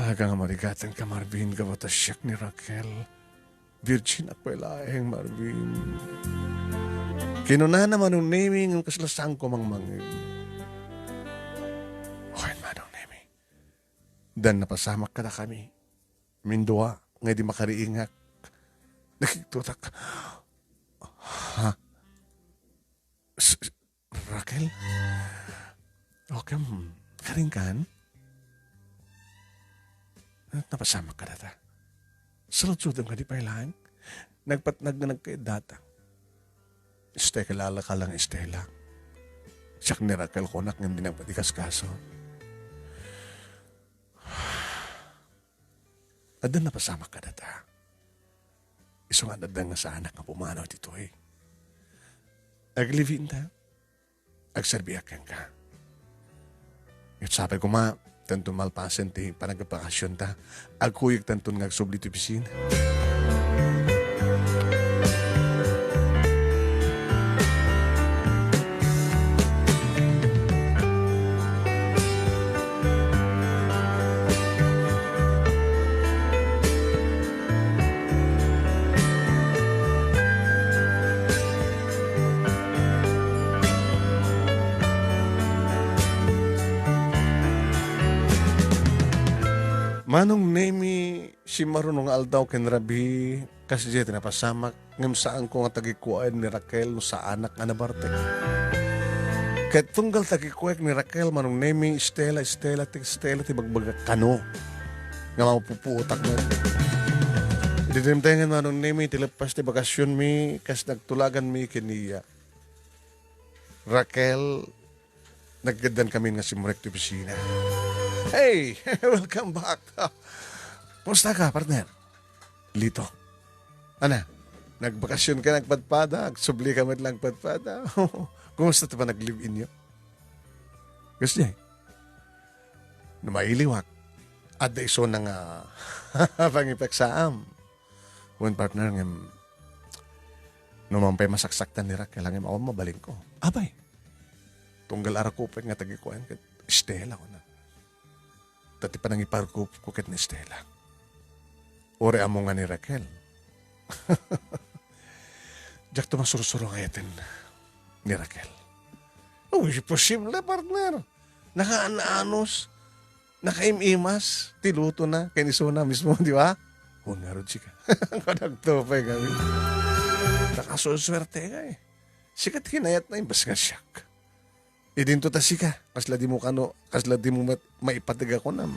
Aga nga marigatan ka, Marvin, gapu ta siak ni Raquel. Virgin ak pay laeng, Marvin. Kinunana, Manong Nemi, ngem kasla saanko mangmangeg. Wen, Manong Nemi. Addan napasamak kadakami. Mindua, nga idi makariingak. Nakigtutak. Ha? S-, Raquel? Okay, hmm. Karinkan? Napasamak kadata. Saludsodem kadi pay laeng? Nagpatnag nga nagkaedata. Stella, kilala ka lang, Stella. Siak ni Raquel kunak ngem di nagpatikaskaso. Addan napasamak kadata. Isu nga adda nga saanak nga pumanaw ditoy. Aglive-in ta. Agserbiak kenka. Ket sapay koma, tanto malpasen ti panagpakasionta, agkuyogtanton nga agsubli ti opisina. Manong Nemi, simmaruno nga aldaw ken rabii, kasdiay ti napasamak, ngem saanko nga tagikuaen ni Raquel no saanak nga nabartek. Ket tunggal tagikuaek ni Raquel, Manong Nemi, Stella, Stella, ti Stella ti bagbagak kano nga mapupuotak met. Idi dimtengen, Manong Nemi, ti leppas ti bakasionmi, kas nagtulaganmi ken iya. Raquel, nagkaddan kami nga simrek ti opisina. Hey! Welcome back! Kumusta ka, partner? Lito. Ana? Nagbakasyon ka, nagpadpada, agsubli ka met laeng padpada. Kumusta ti panag-live-in yo? Kasdiay. No mailiwak, adda isuna nga pangipeksaam. Wen, partner, ngem, no man pay masaksaktan ni Raquel, ngem awan mabalinko. Abay, tunggal a rakupek nga tagikuan ket Stella, kuna. Ta ti panangiparkupko ket ni Stella. Uray ammo nga ni Raquel. Diakto masursuro nga ayaten ni Raquel. Oh, imposible, partner. Nakaanus, nakaim-imas ti lutona ken isuna mismo, di ba? Wen ngarud sika. Kadagto pay kami. Nakasuswerteka, eh. Sika ti kinayatna, imbes nga siak. Idinto ta sika, kasla dimo kano, kasla dimo met maipateg a kunam.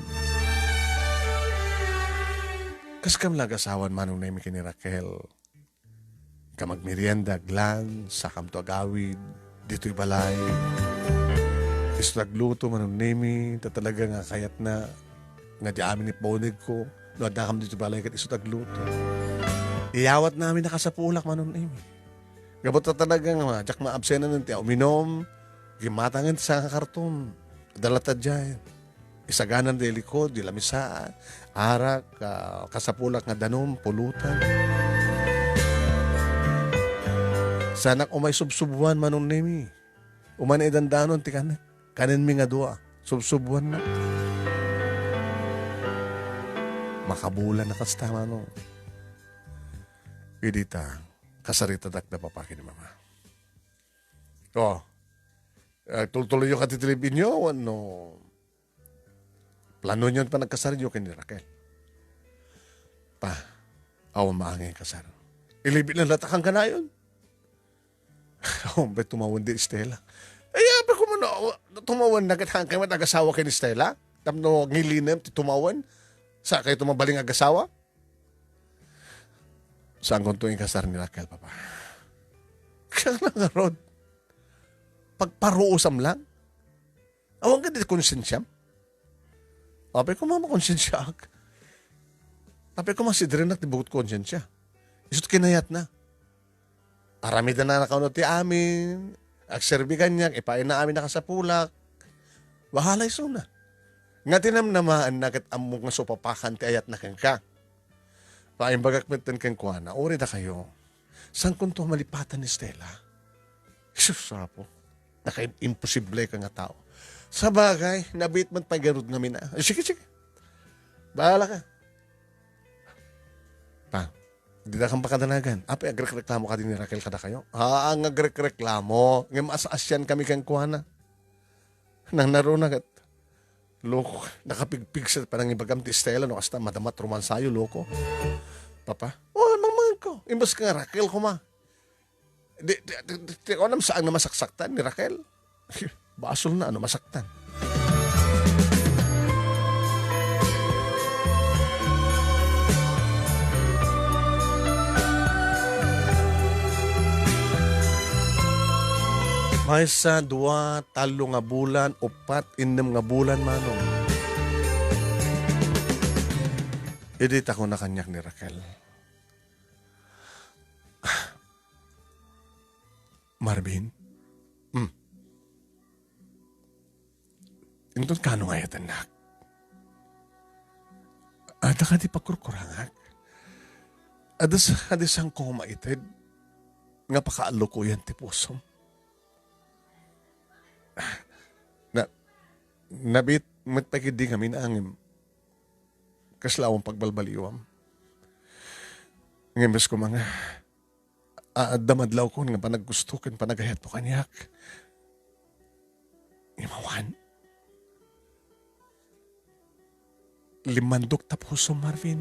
Kaskam la agasawan, Manong Nemi, ken ni Raquel. Kam agmerienda, aglan, sakamto agawid ditoy balay. Isu ti agluto, Manong Nemi, ta talaga nga kayatna nga di amin ipaunegko no addakam ditoy balay ket isu ti agluto. Iyawatna amin a kasapulak, Manong Nemi. Gapu ta talaga nga diak maabsenan ti uminom, gimmatangen ti sanga karton. Adda latta diay. Isagana ti likod, di lamisa, arak, ah, kasapulak nga danum, pulutan. Saanak umay subsubuan, Manong Nemi. Umay naidandanon ti kanen. Kanenmi nga dua. Subsubuanna. Makabulan a kasta, Manong. Idi ta, kasaritadak da papa ken ni mama. Oh. Eh, tultuloyyo kadi ti live-in yo wenno plano nyo panagkasaryo ken ni Raquel? Pa, awan maangay kasar. Ilive-in latta kanayon. Awan pay tumawen di Stella. Ay, apay ko man, oh, tumawen na ket haanka met agasawa ken ni Stella? Tapno ngilinem ti tumawen? Sa kayo tumabaling agasawa? Saankonto ikasar ni Raquel, Papa. Kaya na nga, Rod. Pagparuusam lang. Awan ka di konsensiam? Apay ko, mama, konsensiaak. Apay ko, masidirenak ti buot konsensia. Isut kinayat na. Aramidennaka kano ti amin. Agserbi kaniak, ipaayna amin a kasapulak. Bahala isuna. Nga tinamnamaanna ket ammok nga supapakan ti ayatna kenka. Paimbagak metten kenkuana, uray dakayo, saankonto malipatan ni Stella? Jesus, Apo, nakaimposible ka nga tao. Sabagay, nabiit met pay garud ngamin a. Sige, sige. Bahala ka. Pa, dida kan pakadanagan. Apay, agrekreklamo kadi ni Raquel kadakayo? Haan nga agrekreklamo. Ngem as-asian kami kenkuana. Nang naruna ket, loko, nakapigpigsa panangibagam ti Stella no kasta, madama ti romansayo, loko. Papa, oh, mangmangan ko. Imbes nga Raquel koma. Di, di, di, di, di, awan, saan nga masaksaktan ni Raquel? Basol na, ano, masaktan. Maysa, dua, tallo nga bulan, uppat, innem nga bulan, manong. Idi ta kuna kaniak ni Raquel, Marvin? Hmm. Inton kano nga ayatennak? Adda kadi pagkurkurangak? Adda sa-, adda saanko maited nga pakaallukoyan ti pusom? Na, nabiit met pay ketdi ngamin a ngem kasla awan pagbalbaliwam. Ngem bes koma nga, a-, adda madlawkon nga panaggusto ken panagayatmo kaniak. Ngem awan. Limmandok ta pusom, Marvin.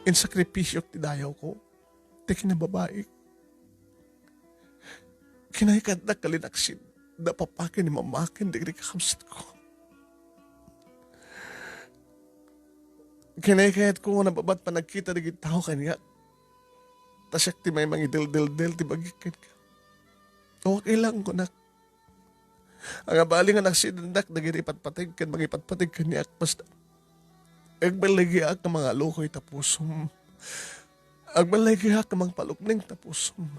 Insakripisyok ti dayawko, ti kinababaik. Kinaykayatdak nga linaksid da papa ken ni mama ken dagiti kakabsatko. Kinaykayatko nga nababat panagkita dagiti tao kaniak. Ta siak ti may mangideldeldel ti bagik kenka. Okay lang, kunak. Angabali nga naksidendak dagiti ipatpateg ken mangipatpateg kaniak, basta agballigiak nga mangalukoy ta pusom. Agballigak nga mangpalukneng ta pusom.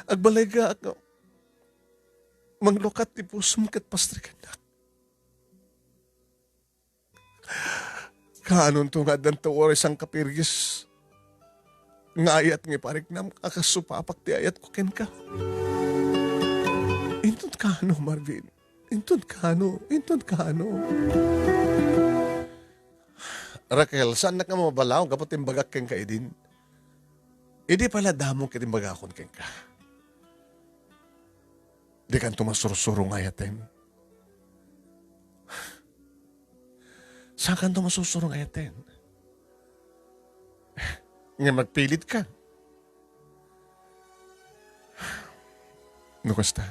Agballigak nga manglukat ti pusom ket pastrikennak. Kaanonto nga addanto uray sangkapirgis nga ayat nga ipariknam a kas supapak ti ayatko kenka? Inton kaano, Marvin? Inton kaano? Inton kaano? Raquel, saannak nga mabalaw gapu ti imbagak kenka idin? Idi pay la damok iti imbagakon kenka. Dikanto masursuro nga ayaten. Saankanto masursuro nga ayaten? Nga magpilitka. No kasta,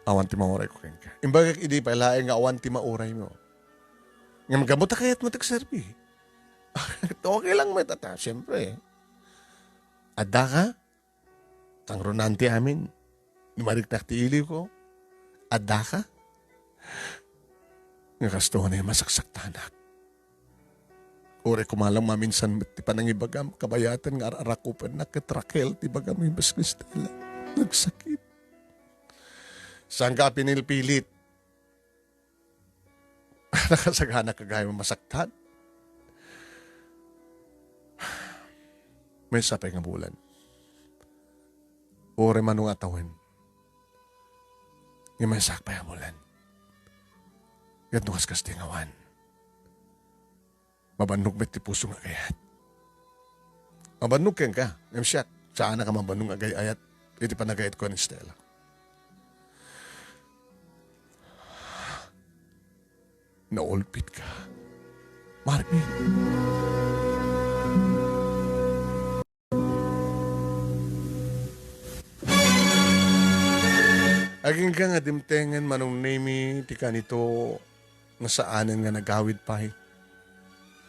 awan ti maurayko kenka. Imbagak idi pay laeng nga awan ti mauraymo. Ngem gapu ta kayatmo ti agserbi. Okay lang met, ata, siyempre. Addaka? Kangrunaan ti amin. Imariknak ti iliwko. Addaka? Nga kastoy a masaksaktanak. Uray koma lang maminsan met ti panangibagam, kabayatan nga ar-arakupennak ket Raquel ti ibagam imbes nga Estela. Nagsakit. Saanka a pinilpilit. Nakasagana ka gayam a masaktan? Maysa pay nga bulan. Uray mano nga tawen. Nga maysa pay nga bulan. Ket no kaskas ti ngawan. Mabannog met ti puso nga agayat. Mabannog kenka, ngem siak, saanak a mabannog nga agay-ayat iti panagayatko ni Estela. Naulpitka, Marvin. Agingga nga dimtengen, Manong Nemi, ti kanito nga saanen nga nagawid pay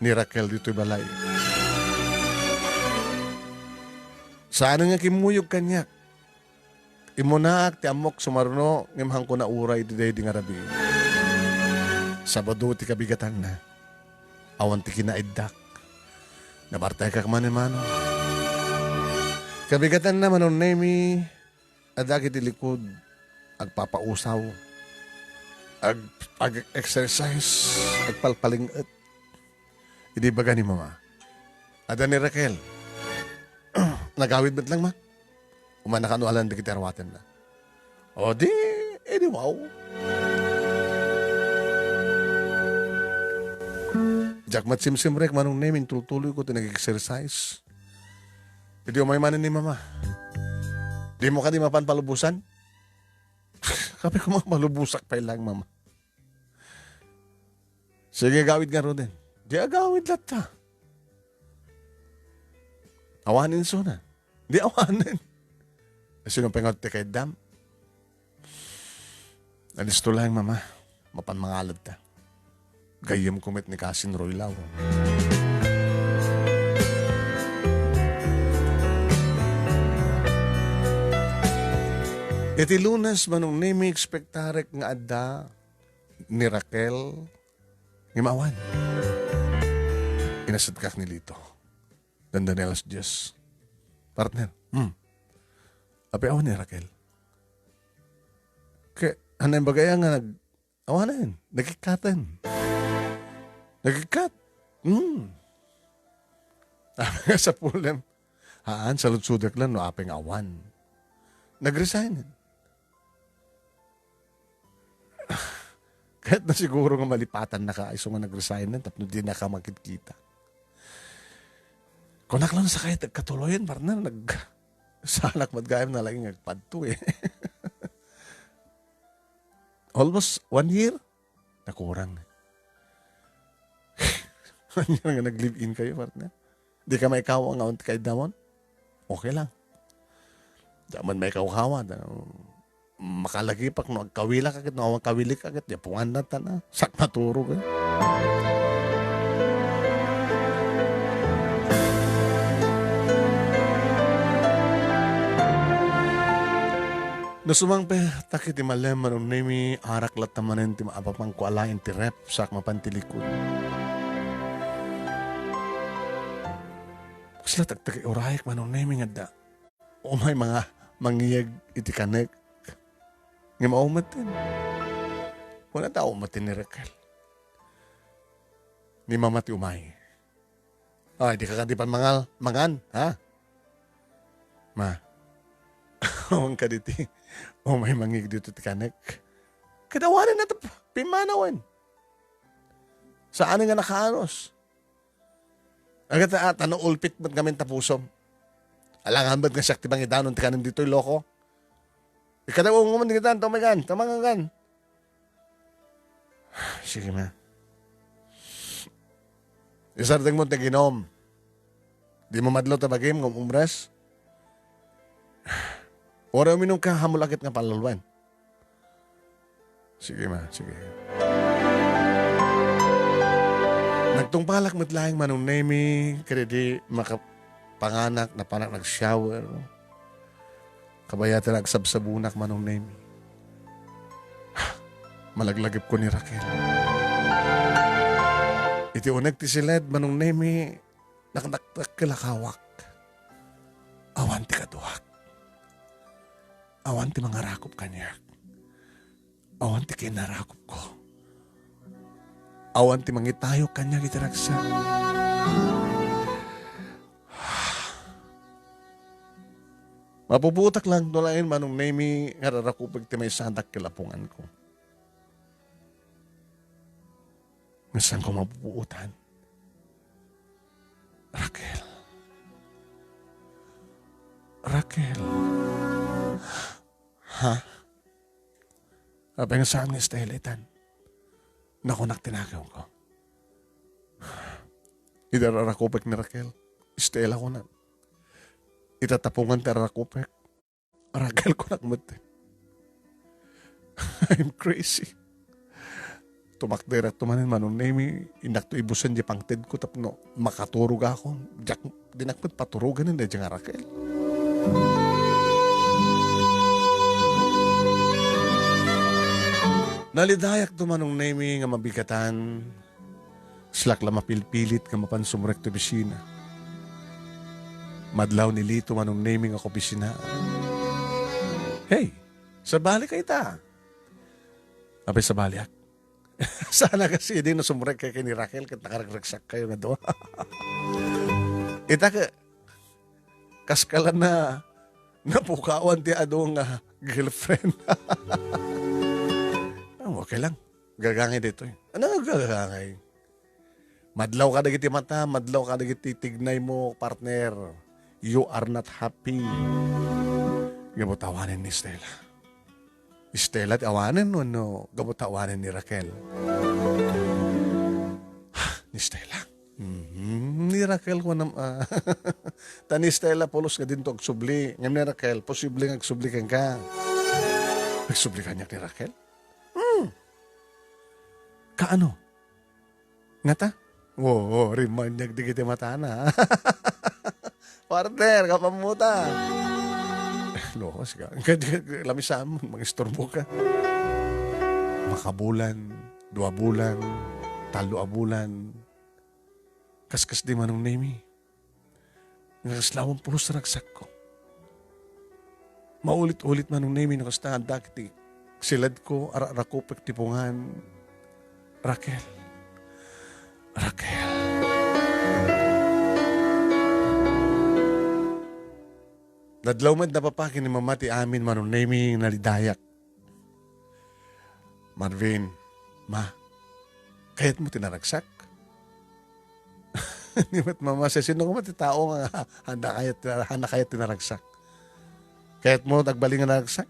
ni Raquel ditoy balay. Saanen nga kimmuyog kaniak. Immunaak ti ammok sumaruno, ngem haanko nauray iti daydi nga rabii. Sabado ti kabigatanna. Awan ti kinaiddak. Nabartaykak manen, Manong. Kabigatanna, Manong Nemi, adda dagiti likud, agpapausaw, ag-, ag-exercise, agpalpaling-et. Idi ibaga ni Mama, "Adda ni Raquel. Nagawid met lang, Ma. Umana kano alan dagiti arwatenna." O di, edi wow. Diak met simsimrek, Manong Nemi, intultuloyko ti nag-exercise. Idi umay manen ni Mama, "Dimo kadi mapan palubosan?" Sabi ko, "Malubosak pay lang, Mama." Sige, agawid ngaruden. Di agawid latta. Awanen isuna. Di awanen. Sino pay nga ti kaiddam? Alisto lang, Mama. Mapan mangalad ta. Gayyemko met ni Kasin Roylaw. Iti Lunes, Manong Nemi, ekspektarek nga adda ni Raquel nga awan. Inasatkak ni Lito. Dandani alas dies. Partner, hmm. Apay awan ni Raquel? Kaya, ano yung bagay nga nag-, awanen? Nagkikkaten. Nagkikkat? Hmm. Apay nga sapulem. Haan, saludsodek lang no apay nga awan. Nag-resign. Ket na siguro nga malipatannaka isu nga nag-resign tapno dinaka makidkita. Kunak lang sakay, katuloyan, partner, nag-, saanak met gayam nalaing nga agpadto, eh. Almost one year? Nakurang. One year nga nag-live-in kayo, partner? Di ka maikawa nga unti kaiddamon? Okay lang. Di man maikaw-kawa, da-, makalagipak no agkawilak ket, no awan kawilik ket, di pungan na tan, ah. Sak maturog, eh. No sumangpet ta ket ti malem, Manong Nemi, arak latta manen ti maapapangko alaen ti ref, sak mapan ti likud. Kasla tagtagay urayek, Manong Nemi, nga adda umay manga mangiyeg iti kanek. Ngem aw met ten. Kuna ta aw met ten ni Raquel. Ni Mama ti umay. Ay, di ka kadi pan mangal, mangan, ha? Ma, awan ka diti. Umay mangiyeg dito ti kanek. Kadawanan na ta pimmanawen. Saan nga nakaanus? Agata, ah, ta no ulpit met ngamin ta pusom. Alangan met nga siak ti mangidanon ti kanen ditoy, loko. Ikadaw, ungo man ditan, tumagan, tumagan. Sige, ma. Isardeng mo ti ginom. Di mo madlaw ta bagim, ngem umres. Ora uminum ka, hamul agit nga palaluen. Sige, ma. Sige. Nagtungpalak met laeng, Manong Nemi, kadidi makapanganak, napanak nag-shower. Kabayatan agsabsabunak, Manong Nemi. Malaglagipko ni Raquel. Iti uneg ti siled, Manong Nemi, nakdakdakkel a kawak. Awan ti kaduak. Awan ti mangarakop kaniak. Awan ti kinnarakopko. Awan ti mangitayok kaniak iti ragsak. Mapupuotak lang no laeng, Manong Nemi, nga rarakupek ti maysa a dakkel a punganko. Nga saanko mapupuotan? Raquel. Raquel. Ha? Apay nga saan nga Estela itan? Nakunak ti nakemko. Iti rarakupek ni Raquel, Estela kunak. Ita ta pungan ti rarakupek, Raquel kunak met. I'm crazy. Tumakderakto manen, Manong Nemi, innakto ibusen diay pangtedko tapno makaturogakon. Diak, dinak met paturoganen daydiay nga Raquel. Nalidayakto, Manong Nemi, nga mabigatan. Kaslak la mapilpilit nga mapan sumrek ti opisina. Madlaw ni Lito, Manong Nemi, nga kaopisina. Hey, sabali ka ita. Apay sabaliak? Sana kasi di no sumrek kayo ken ni Raquel ket nakaragraksak kayo nga dua. Ita ke, kaskala na napukawan ti adu nga girlfriend. Ah, okay lang. Gagangay ditoy. Ano nga gagangay? Madlaw ka dagiti mata, madlaw ka dagiti tignay mo, partner. You are not happy. Gapu ta awanen ni Stella. Stella ti awanen wenno gapu ta awanen ni Raquel? Ni Stella. Mhm. Ni Raquel ko nam-, ah. Ta ni Stella pulos nga dinto agsubli. Ngem ni Raquel, posible nga agsubli kenka. Agsubli kaniak ni Raquel? Hmm. Kaano? Ngata? Oo, rimmaen dagiti matana. Partner, kapamuta. Lokos ka. Lamisam, mangistorbo ka. Makabulan, dua bulan, tallo a bulan. Kaskas di Manong Nemi. Nga kasla awan pulos ti ragsakko. Maulit-ulit, Manong Nemi, no kasta, adda ti siledko, ara-, rakupek ti pungan. Raquel. Raquel. Nadlaw met napapaki ni Mama ti amin, Manong Nemi, nalidayak. Marvin, Ma, kayatmo ti naragsak? Ni met Mama, sino koma ti tao nga handa kayat, handa kayat ti naragsak? Kayatmo agbalin nga naragsak?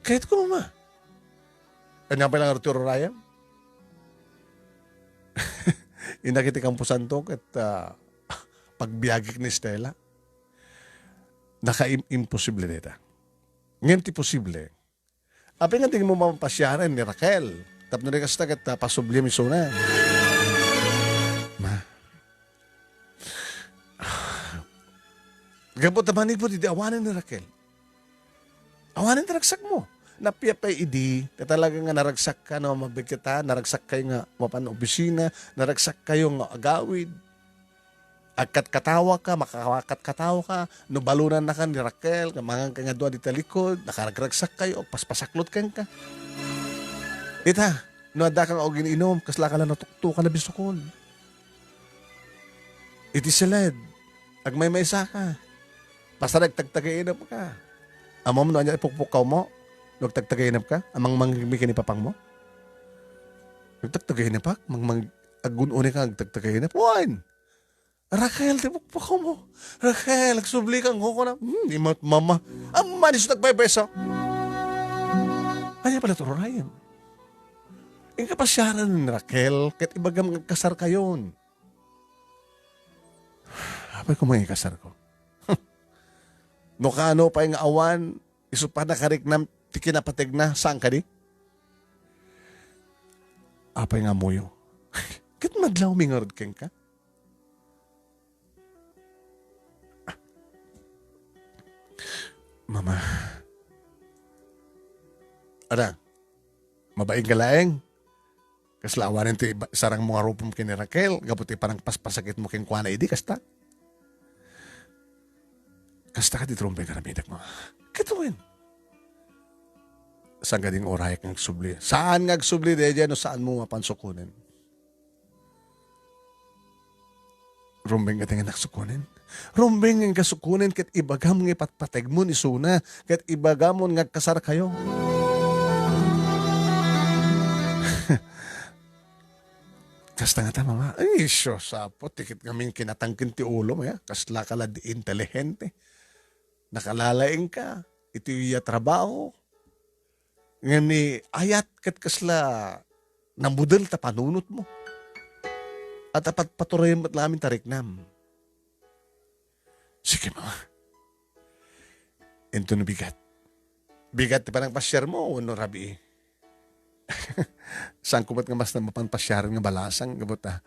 Kayatko, Mama. Ania pay lang Arturo Ryan? Innak iti kamposanto ket, ah, pagbiagek ni Stella. Naka-im-, imposible dayta. Ngem ti posible, apay nga dimo mapasiaren ni Raquel? Tapno di kasta ket, ah, pasubliam isuna. Ma. Gapu ta manipud idi awanen ni Raquel. Awanen ti ragsakmo. Nappiapay idi, ta talaga nga naragsak ka no mabigkita, naragsak kayo nga mapan opisina, naragsak kayo nga agawid. Agkatkatawaka, makakatkatawan ka, no balonanka ni Raquel, nga mangan ka nga dua dita likod, nakaragragsak kayo, agpaspasaklotan ka. Ita, no adda ka nga agin-inum, kasla ka la natuktokan a bisukon. Iti siled, agmaymaysa ka. Pasaray agtagtagainep ka. Ammom no ania ipukpukawmo? No agtagtagainep ka? Amang mangigmi ken ni papangmo? Agtagtagainep ka? Mang, mang, agun-uni ka agtagtagainep? Wen! Raquel, ti pukpukawmo. Raquel, agsubli ka, ngoko na. Hmm, imat mama. Amma, di sa tagpaypaysa. Ania pala tururayen? Inka pasiaran ni Raquel, ket ibagam nga agkasar kayon. Apay ko mangikasar ko? No kano pay nga awan, isu pa nakariknam ti kinapategna, saan kadi? Apay nga ammoyo? Ket madlawmi ngarud kenka? Mama. Ada, mabain ka laeng? Kasla awanen ti ba-, sarangmo nga rupom ken ni Raquel, gapu ti panangpaspasakitmo kenkuana idi, kasta? Kasta kadi ti rumbeng nga aramidek, mama? Ket wen. Saan kadi nga urayak nga agsubli? Saan nga agsubli, daydiay, no saanmo mapan sukonen? Rumbeng nga di nga nagsukonen. Rumbeng nga sukonen ket ibagam nga ipatpategmo ni Suna ket ibagam nga agkasar kayo. Kasta nga ta, mama. Ay, Dios, apo, tikit ngamin kinatangken ti ulom, ya. Kasla ka la di inteligente. Nakalalaing ka. Iti iya trabaho. Ngem ni ayat ket kasla namudel ta panunotmo. At apatpaturay met lamin ta riknam. Sige, mama. Inton bigat. Bigat ti panangpasiarmo wenno rabii? Saanko met nga mas mapan pasiaren nga balasang, gapu ta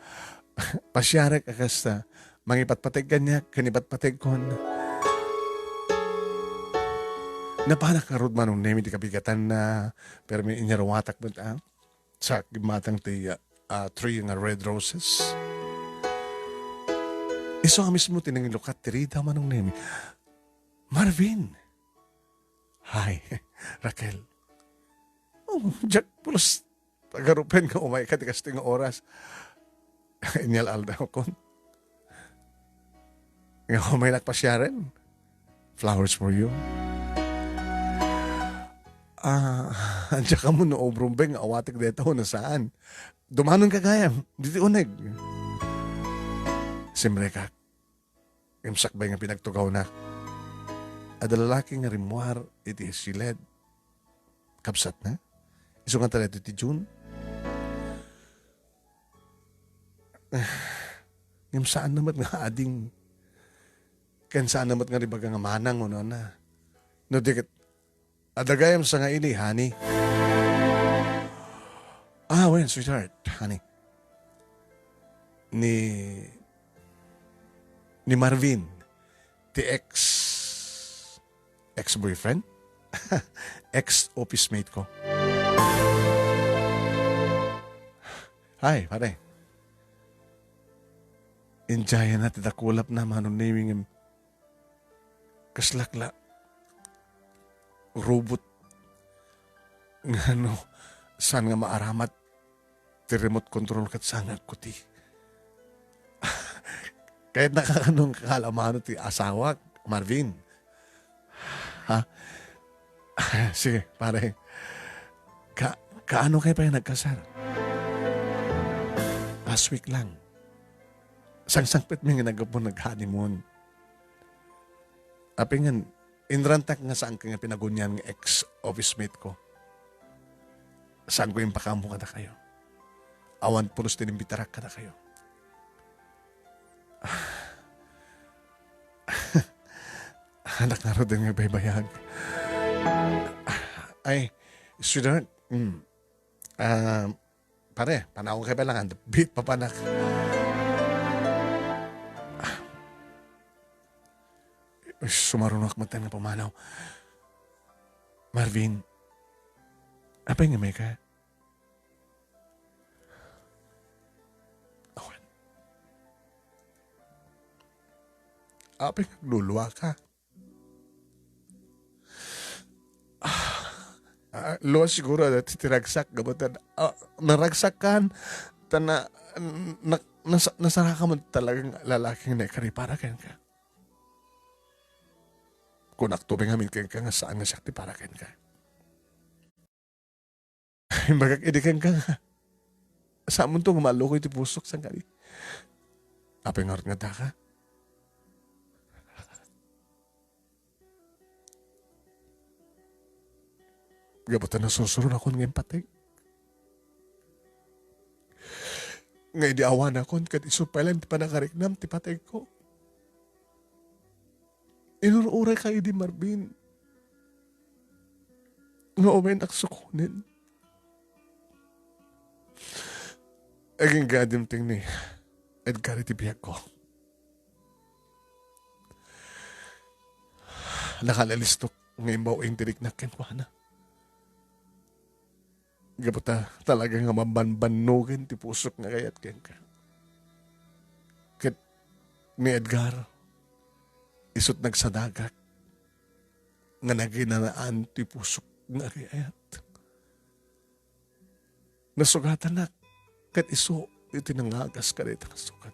pasiarek a kas, ah, mangipatpateg kaniak ken ipatpategkon. Napanak ngarud, Manong Nemi, ti kabigatanna, permi inyaruatak met, ah, sa gimmatang ti, ah, three nga red roses. Isu a mismo ti nangilukat ti rida, Manong Nemi. Marvin! Hi, Raquel. Oh, diak pulos agarupen nga umayka ti kastoy nga oras. Inyal-aldawkon. Nga umaynak pasiaren. Flowers for you. Ah, diak ammo no ubrumbeng nga awatek dayta wenno saan. Dumanonka gayam, ditoy uneg. Simrekak. Ngem sakbay nga pinagtugawnak, adda lalaki nga rimmuar iti siled. Kabsatna? Isu nga talaga ti June? Ngem saanna met nga ading, ken saanna met nga ribaga nga manang wenno na. No di ket, adda gayam sangaili, honey. Ah, wen, sweetheart, honey. Ni, ni Marvin, ti ex, ex-boyfriend? Ex-office mate ko. Hi, pare. Enjoy na ti dakulapna, Manong Nemi, ngem kaslak la robot nga no saan nga maaramat ti remote control ket saan nga agkuti. Kayatna kakano nga kalamano ti asawak, Marvin? Ha? Sige, pare. Ka-, kaano kayo pay nagkasar? Last week lang. Sangsangpet mi nga naggapu nag-honeymoon. Apay ngan, inrantak nga saanka nga pinagunian nga ex-office mate ko. Saanko impakaammo kadakayo. Awan pulos ti inimbitarak kadakayo. Anak ngaruden nga baybayag. Ay, sweetheart, mm, ah, pare, panaw ka pa lang, ang dapit pa panak. Uy, sumarunak met nga pumanaw. Marvin, apay nga may ka? Awan. Apay nga agluluaka? Ah, ah, luas siguro dati ti ragsak, gapu ta, ah, naragsak kan, ta na, na, nasa-, nasaraka man talagang lalaki nga naikari para kenka. Kunak to ngamin kenka nga saan nga siak ti para kenka. Imbagak idi kenka nga, saan mo to nga malukoy ti pusok, saan kadi? Apay ngarud nga daka? Gapu ta nasursuronakon nga impateg. Nga idi awanakon ket isu pay laeng ti pannakariknam ti pategko. Inur-urayka idi, Marvin, nga umaynak sukonen. Agingga dimteng ni Edgar iti biagko. Nakalalistok nga imbaw-in ti riknak kenkuana. Gapu ta talaga nga mabanbannogen ti pusok nga agayat kenka. Ket ni Edgar, isut' nagsadagak nga naginanaan ti pusok nga agayat. Nasugatanak ket isu iti nangagas kadayta nga sugat.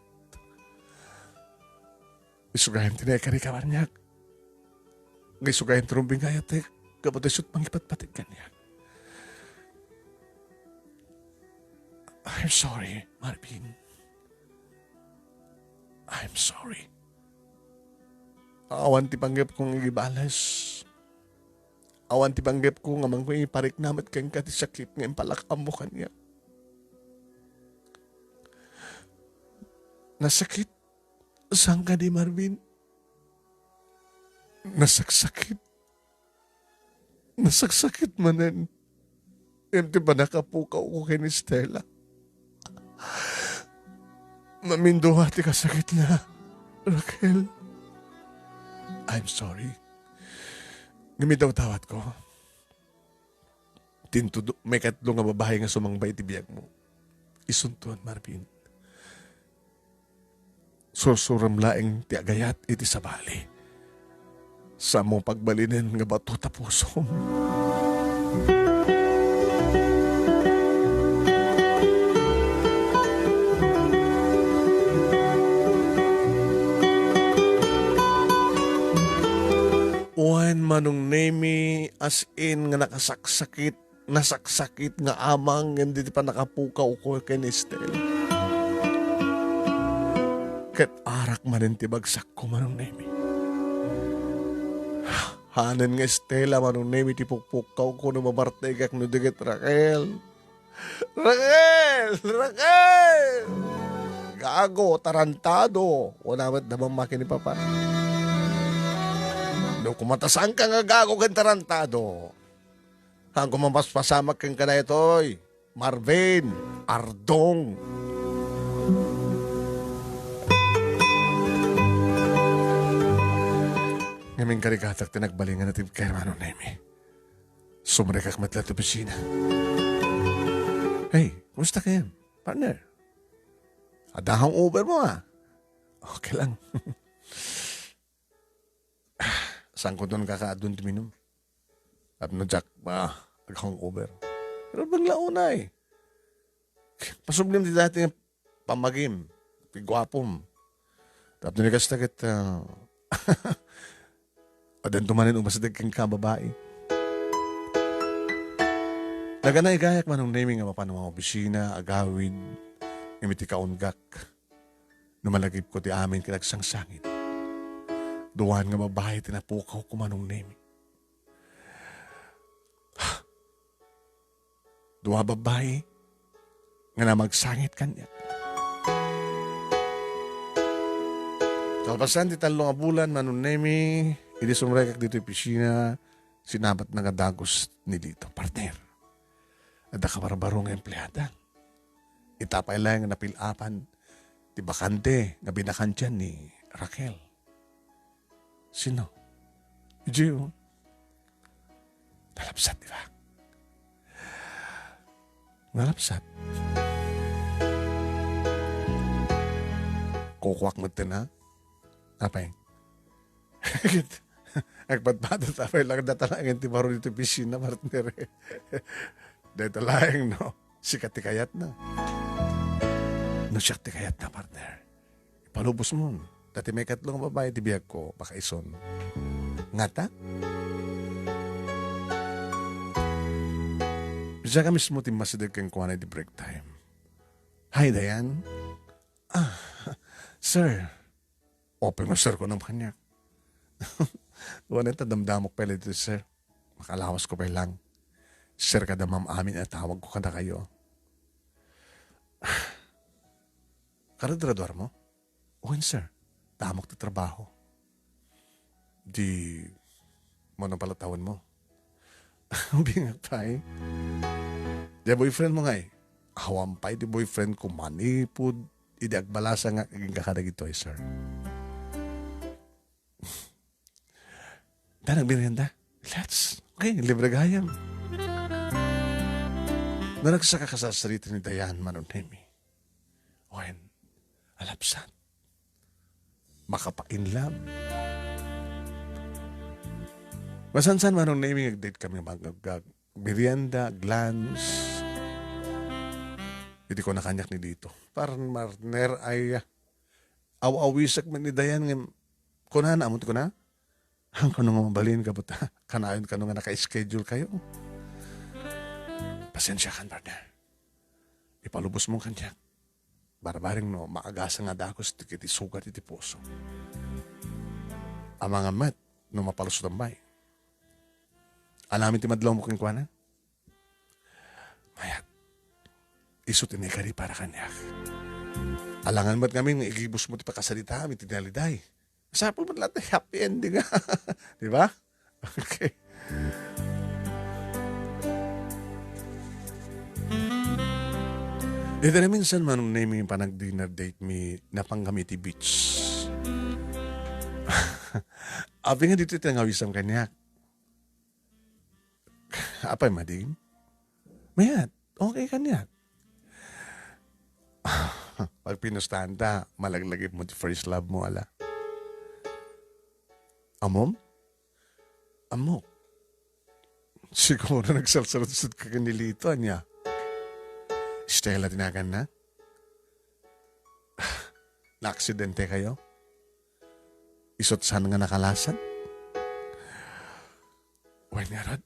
Isu gayam ti naikari ka kaniak. Nga isu gayam ti rumbeng nga ayatek, gapu ta isut' mangipatpateg kaniak. I'm sorry, Marvin. I'm sorry. Awan ti panggepko nga igibales. Awan ti panggepko nga amanko iparikna met kenka ti sakit nga impalakaammo kaniak. Nasakit, saan kadi, Marvin? Nasaksakit. Nasaksakit manen. Ngem ti pannakapukawko ken Estela, mamindua ti kasakitna, Raquel. I'm sorry. Ngem idawdawatko. Tintudo, maikatlo nga babai nga sumangba iti biagmo. Isunton, Marvin. Sursurem laeng ti agayat iti sabali. Saanmo pagbalinen nga bato ta pusom. Wen, Manong Nemi, as in nga nakasaksakit, nasaksakit nga amang ngem diti pannakapukawko ken Estel. Ket arak manen ti bagsakko, Manong Nemi. Hanen nga Estela, Manong Nemi, ti pukpukkawko no mamartegak no di ket Raquel. Raquel! Raquel! Gago, tarantado. Wala met damang makini papa. No kumatasanka nga gago ken tarantado. Haanko mapaspasamak kenka daytoy, Marvin Ardong. Ngamin karigatak ti nagbalin nga natibker, Manong Nemi. Sumrekak met la ti opisina. Hey, kumusta kayan, partner? Adda hangover mo, ah. Okay lang. Saan ko doon kakaadun ti minum? Tapno Jack, ah, nag-hangover. Pero bangla unay. Pasublim ti dati nga pamagim, ti guapom. Tapno ni kasta ket, ah, adan tumanen umasideg ken ka babai. Naganay gayak, Manong Nemi, nga mapan nga opisina, agawid, ngem iti kaunggak. No malagipko ti amin ket agsangsangit. Duan nga babai ti napukawko, Manong Nemi. Dua babai nga namagsangit kaniak. Kalpasan ti tallo nga bulan, Manong Nemi, idi sumrekak ditoy opisina, sinabatna nga dagus ni Lito. Partner, adda kabarbaro nga empleada. Ita pay laeng nga napil-apan ti bakante nga binakantian ni Raquel. Sino? Idiay, oh. Nalabsat, di ba? Nalabsat. Kukuak met na. Apay? Agpatpatat, apay lang data laeng ti baro ditoy opisina, partner. Deta laeng, no? Sika ti kayatna. No, siak ti kayatna, partner. Ipalubos mo. Dati maikatlo nga babai ti biagko, baka ison. Ngata? Siaka mismo ti masideg kenkuana iti break time. Hi, Dayan. Ah, sir. Open mo, sir, kunam kaniak. Wen, ta damdamok pay dito, sir. Makalawas ko pay lang. Sir, kada ma'am amin a tawag ko kadakayo. Kada graduar mo? Wen, sir. Damok ti trabaho. Di, mano pala tawen mo? Bingak pay. Di boyfriend mo ngay? Awan pay di boyfriend ko manipud idi agbalasa nga agingga kadagitoy, sir. Ta nagmerienda. Let's. Okay, libre gayam. Naragsaka kasasarita ni Dayan, Manong Nemi. Wen, alapsat. Makapa-in love. Masansan, Manong Nemi, nag-date kami, mag-, mag-, merienda, glance. Idi ko nakanyak ni dito. Parang marner ay, ah, aw-awisek man ni Dayan nga kunana, amot ko na? Ang kuno nga mabalin ka, buta. Kanayon kano nga naka-schedule kayo. Pasensya kan, partner. Ipalubos mo kaniak. Barbareng no, maagasa nga dakes ti, ti sugat iti puso. Amangan met no mapalusot a bay. Alamin ti madlaw mo kenkuana? Mayat. Isu ti naikari para kaniak. Alangan met ngamin nga igibus mo ti pakasalitaam iti naliday. Sapul met latta happy ending. Di ba? Okay. Iti naminsan, Manong Nemi, panag-dinner date mi, napan kami iti beach. Abi nga dito ti nangawisam kaniak. Apay, madin? Mayat, okay kaniak. Pagpinustahan ta, malaglagip mo ti first love mo, ala. Ammom? Ammok. Siguro nagsalsaludsod ka ken ni Lito, ania? Stella ti naganna? Naaksidente kayo? Isut saan nga nakalasat? Wen ngarud?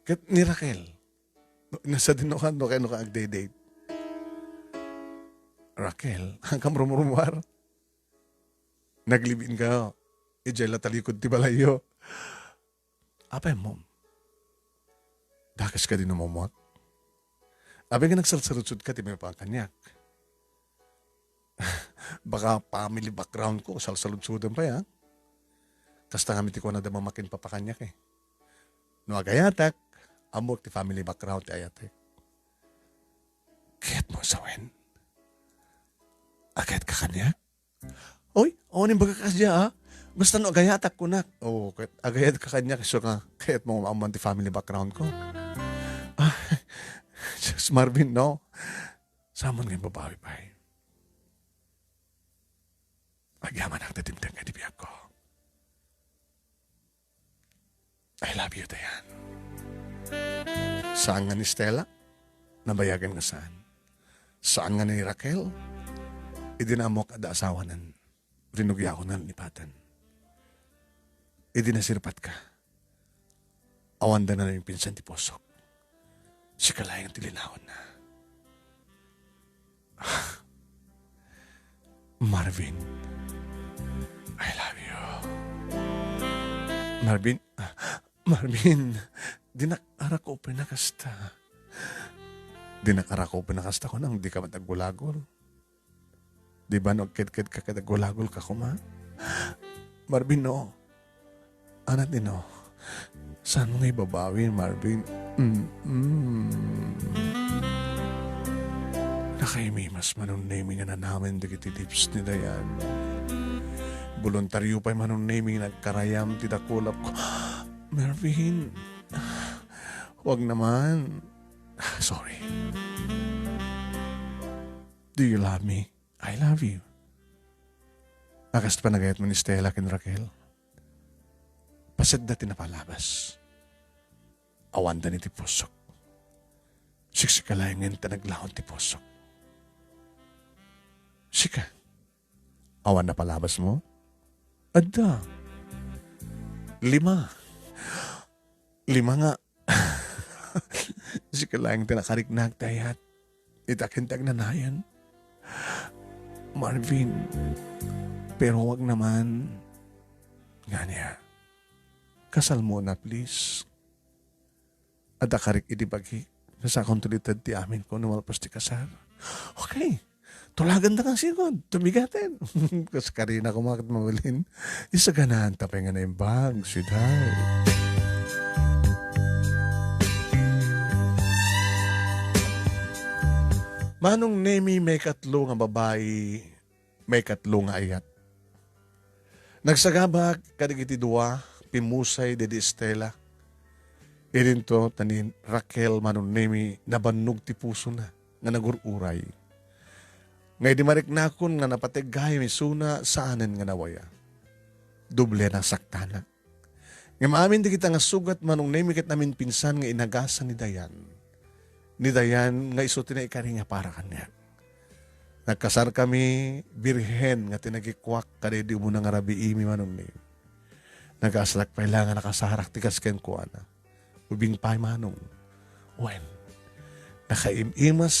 Ket ni Raquel, no, nasa din no ka, no, kano ka agdedate? Raquel, ang kamrumrumuar? Naglibin kayo. Idiay la talikod ti balayyo. Apay, Mom? Dakes ka din umamot? Abi nga nagsalsaludsod ka ti maipapan kaniak. Baka family background ko, salsaludsoden pay, ha? Kasta ngamin ti kunada mamakin papakaniak, eh. No agayatak, ammok ti family background ti ayatek. Kayat mo sawen? Agayat ka kaniak? Oy, awan imbagak a kasdiay, ah. Basta no agayatak kunak. Oo, ket agayat ka kaniak, isu nga kayat mo nga maammoan ti family background ko. Ah, Jesus, Marvin, no? Saan nga ibabawi pay? Agyamanak ti dimdem nga di biagko. I love you, Dayan. Saan nga ni Stella? Nabayagen nga saan. Saan nga ni Raquel? Idi naammok adda asawanan, rinugiakon nga nalipatan. Idi nasirpatka, awanda nga naimpinsan ti pusok. Sika laeng ti linaonna. Marvin, I love you. Marvin, Marvin, dinak a rakupen a kasta. Dinak a rakupen a kasta, kunam, dika met aggulagol. Di ba no agkedked ka ket aggulagol ka koma? Marvin, no. Anat, no. Saan nga ibabawi, Marvin? Mm-mm. Nakaimimas Manong Nemi nga nanamen dagiti lips ni Dayan. Boluntario pay Manong Nemi nga nagkarayam ti dakulap ko. Marvin, huwag naman. Sorry. Do you love me? I love you. A kas panagayat man ni Stella ken Raquel, pasetda ti napalabas. Awan da ni ti pusok. Siksika laengen ta naglaon ti pusok. Sika, awan napalabas mo? Adda. Lima. Lima nga. Sika laeng ti nakariknak ti ayat. Ita ken ti agnanayon. Marvin, pero wag naman. Ngania, kasal muna, please. Adda karik idi bagi. Sasakonto lited ti amin ko no malpas ti kasar. Okay. Tulagan da kang sigud. Tumigaten. Kas karina ko, maket mabalin. Isaganaan ta pay nga naimbag, sweetheart. Manong Nemi, maikatlo nga babai, maikatlo nga ayat. Nagsagabak kadagiti dua, pimmusay daydi Estela. Idinto ta ni Raquel, Manong Nemi, nabannog ti pusona nga nagur-uray. Nga idi mariknakon nga napateg gayam isuna, saanen nga nawaya. Doble a nasaktanak. Ngem amin dagita nga sugat, Manong Nemi, ket naminpinsan nga inagasan ni Dayan. Ni Dayan nga isu ti naikari nga para kaniak. Nagkasarkami birhen nga ti nagikuak kadaydi umuna nga rabiimi, Manong Nemi. Nagaslak pay la nga nakasarak ti kas kenkuana. Ubing pay, Manong. Wen, nakaim-imas,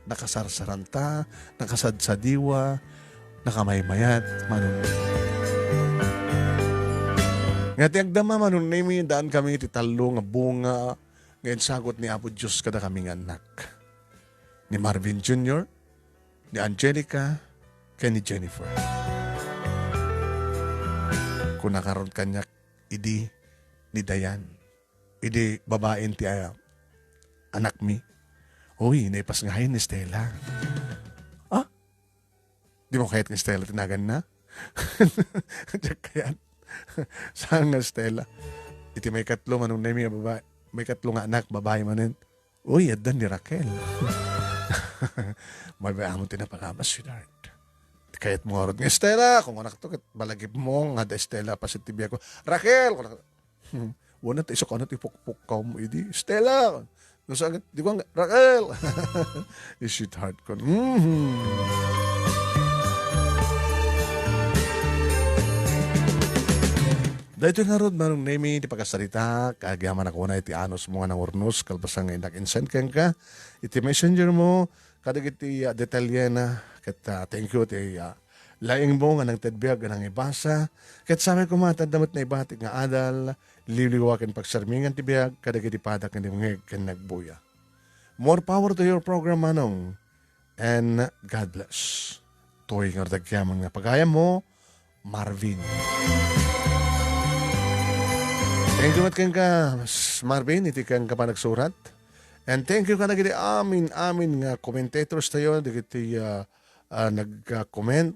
nakasarsaranta, nakasadsadiwa, nakamaymayat, Manong Nemi. Nga ti agdama, Manong Nemi, daankami ti tallo nga bunga nga insagut ni Apo Dios kadakami nga annak. Ni Marvin Junior, ni Angelica, ken ni Jennifer. Kuna ngarud kaniak idi ni Dayan, idi babaen ti, ah, anakmi. Uy, naipas ngayen ni Stella. Ah? Dimo kayat ni Stella ti naganna? Diak kayat. Saan nga Stella? Iti maikatlo, Manong Nemi, nga babae. Maikatlo nga anak, babae manen. Uy, adda ni Raquel. Maybay-am ti napalabas, sweetheart. Kayatmo ngarud nga Estela, kung anak to, ket balagipmo nga adda Estela, paset ti biag ko. Raquel! Kuna, hmm, wana ti isu kano ti pukpukkawmo idi. Estela! No saan ket, di ko nga, Raquel! Sweetheart ko. Mhm. Daytoy ngarud, Manong Nemi, ti pakasarita, kagyaman a kuna iti anusmo nga nangurnos, kalpasan nga innak insend kenka, iti messenger mo, kadagiti, ah, detalyena, ket, ah, thank you, ti, ah, laingmo nga nangted biag nga nangibasa, ket sabi koma, tadda met naibatik nga adal, liwliwa ken pagsarmingan ti biag, kadagiti padak nga dimngeg ken nagbuya. More power to your program, Manong. And God bless. Toy nga dagyaman nga pagayam mo, Marvin. Thank you met kenka, Marvin, iti kenka panagsurat. And thank you kadagiti amin, amin nga commentators tayo, dagiti, ah, ah, nag-comment.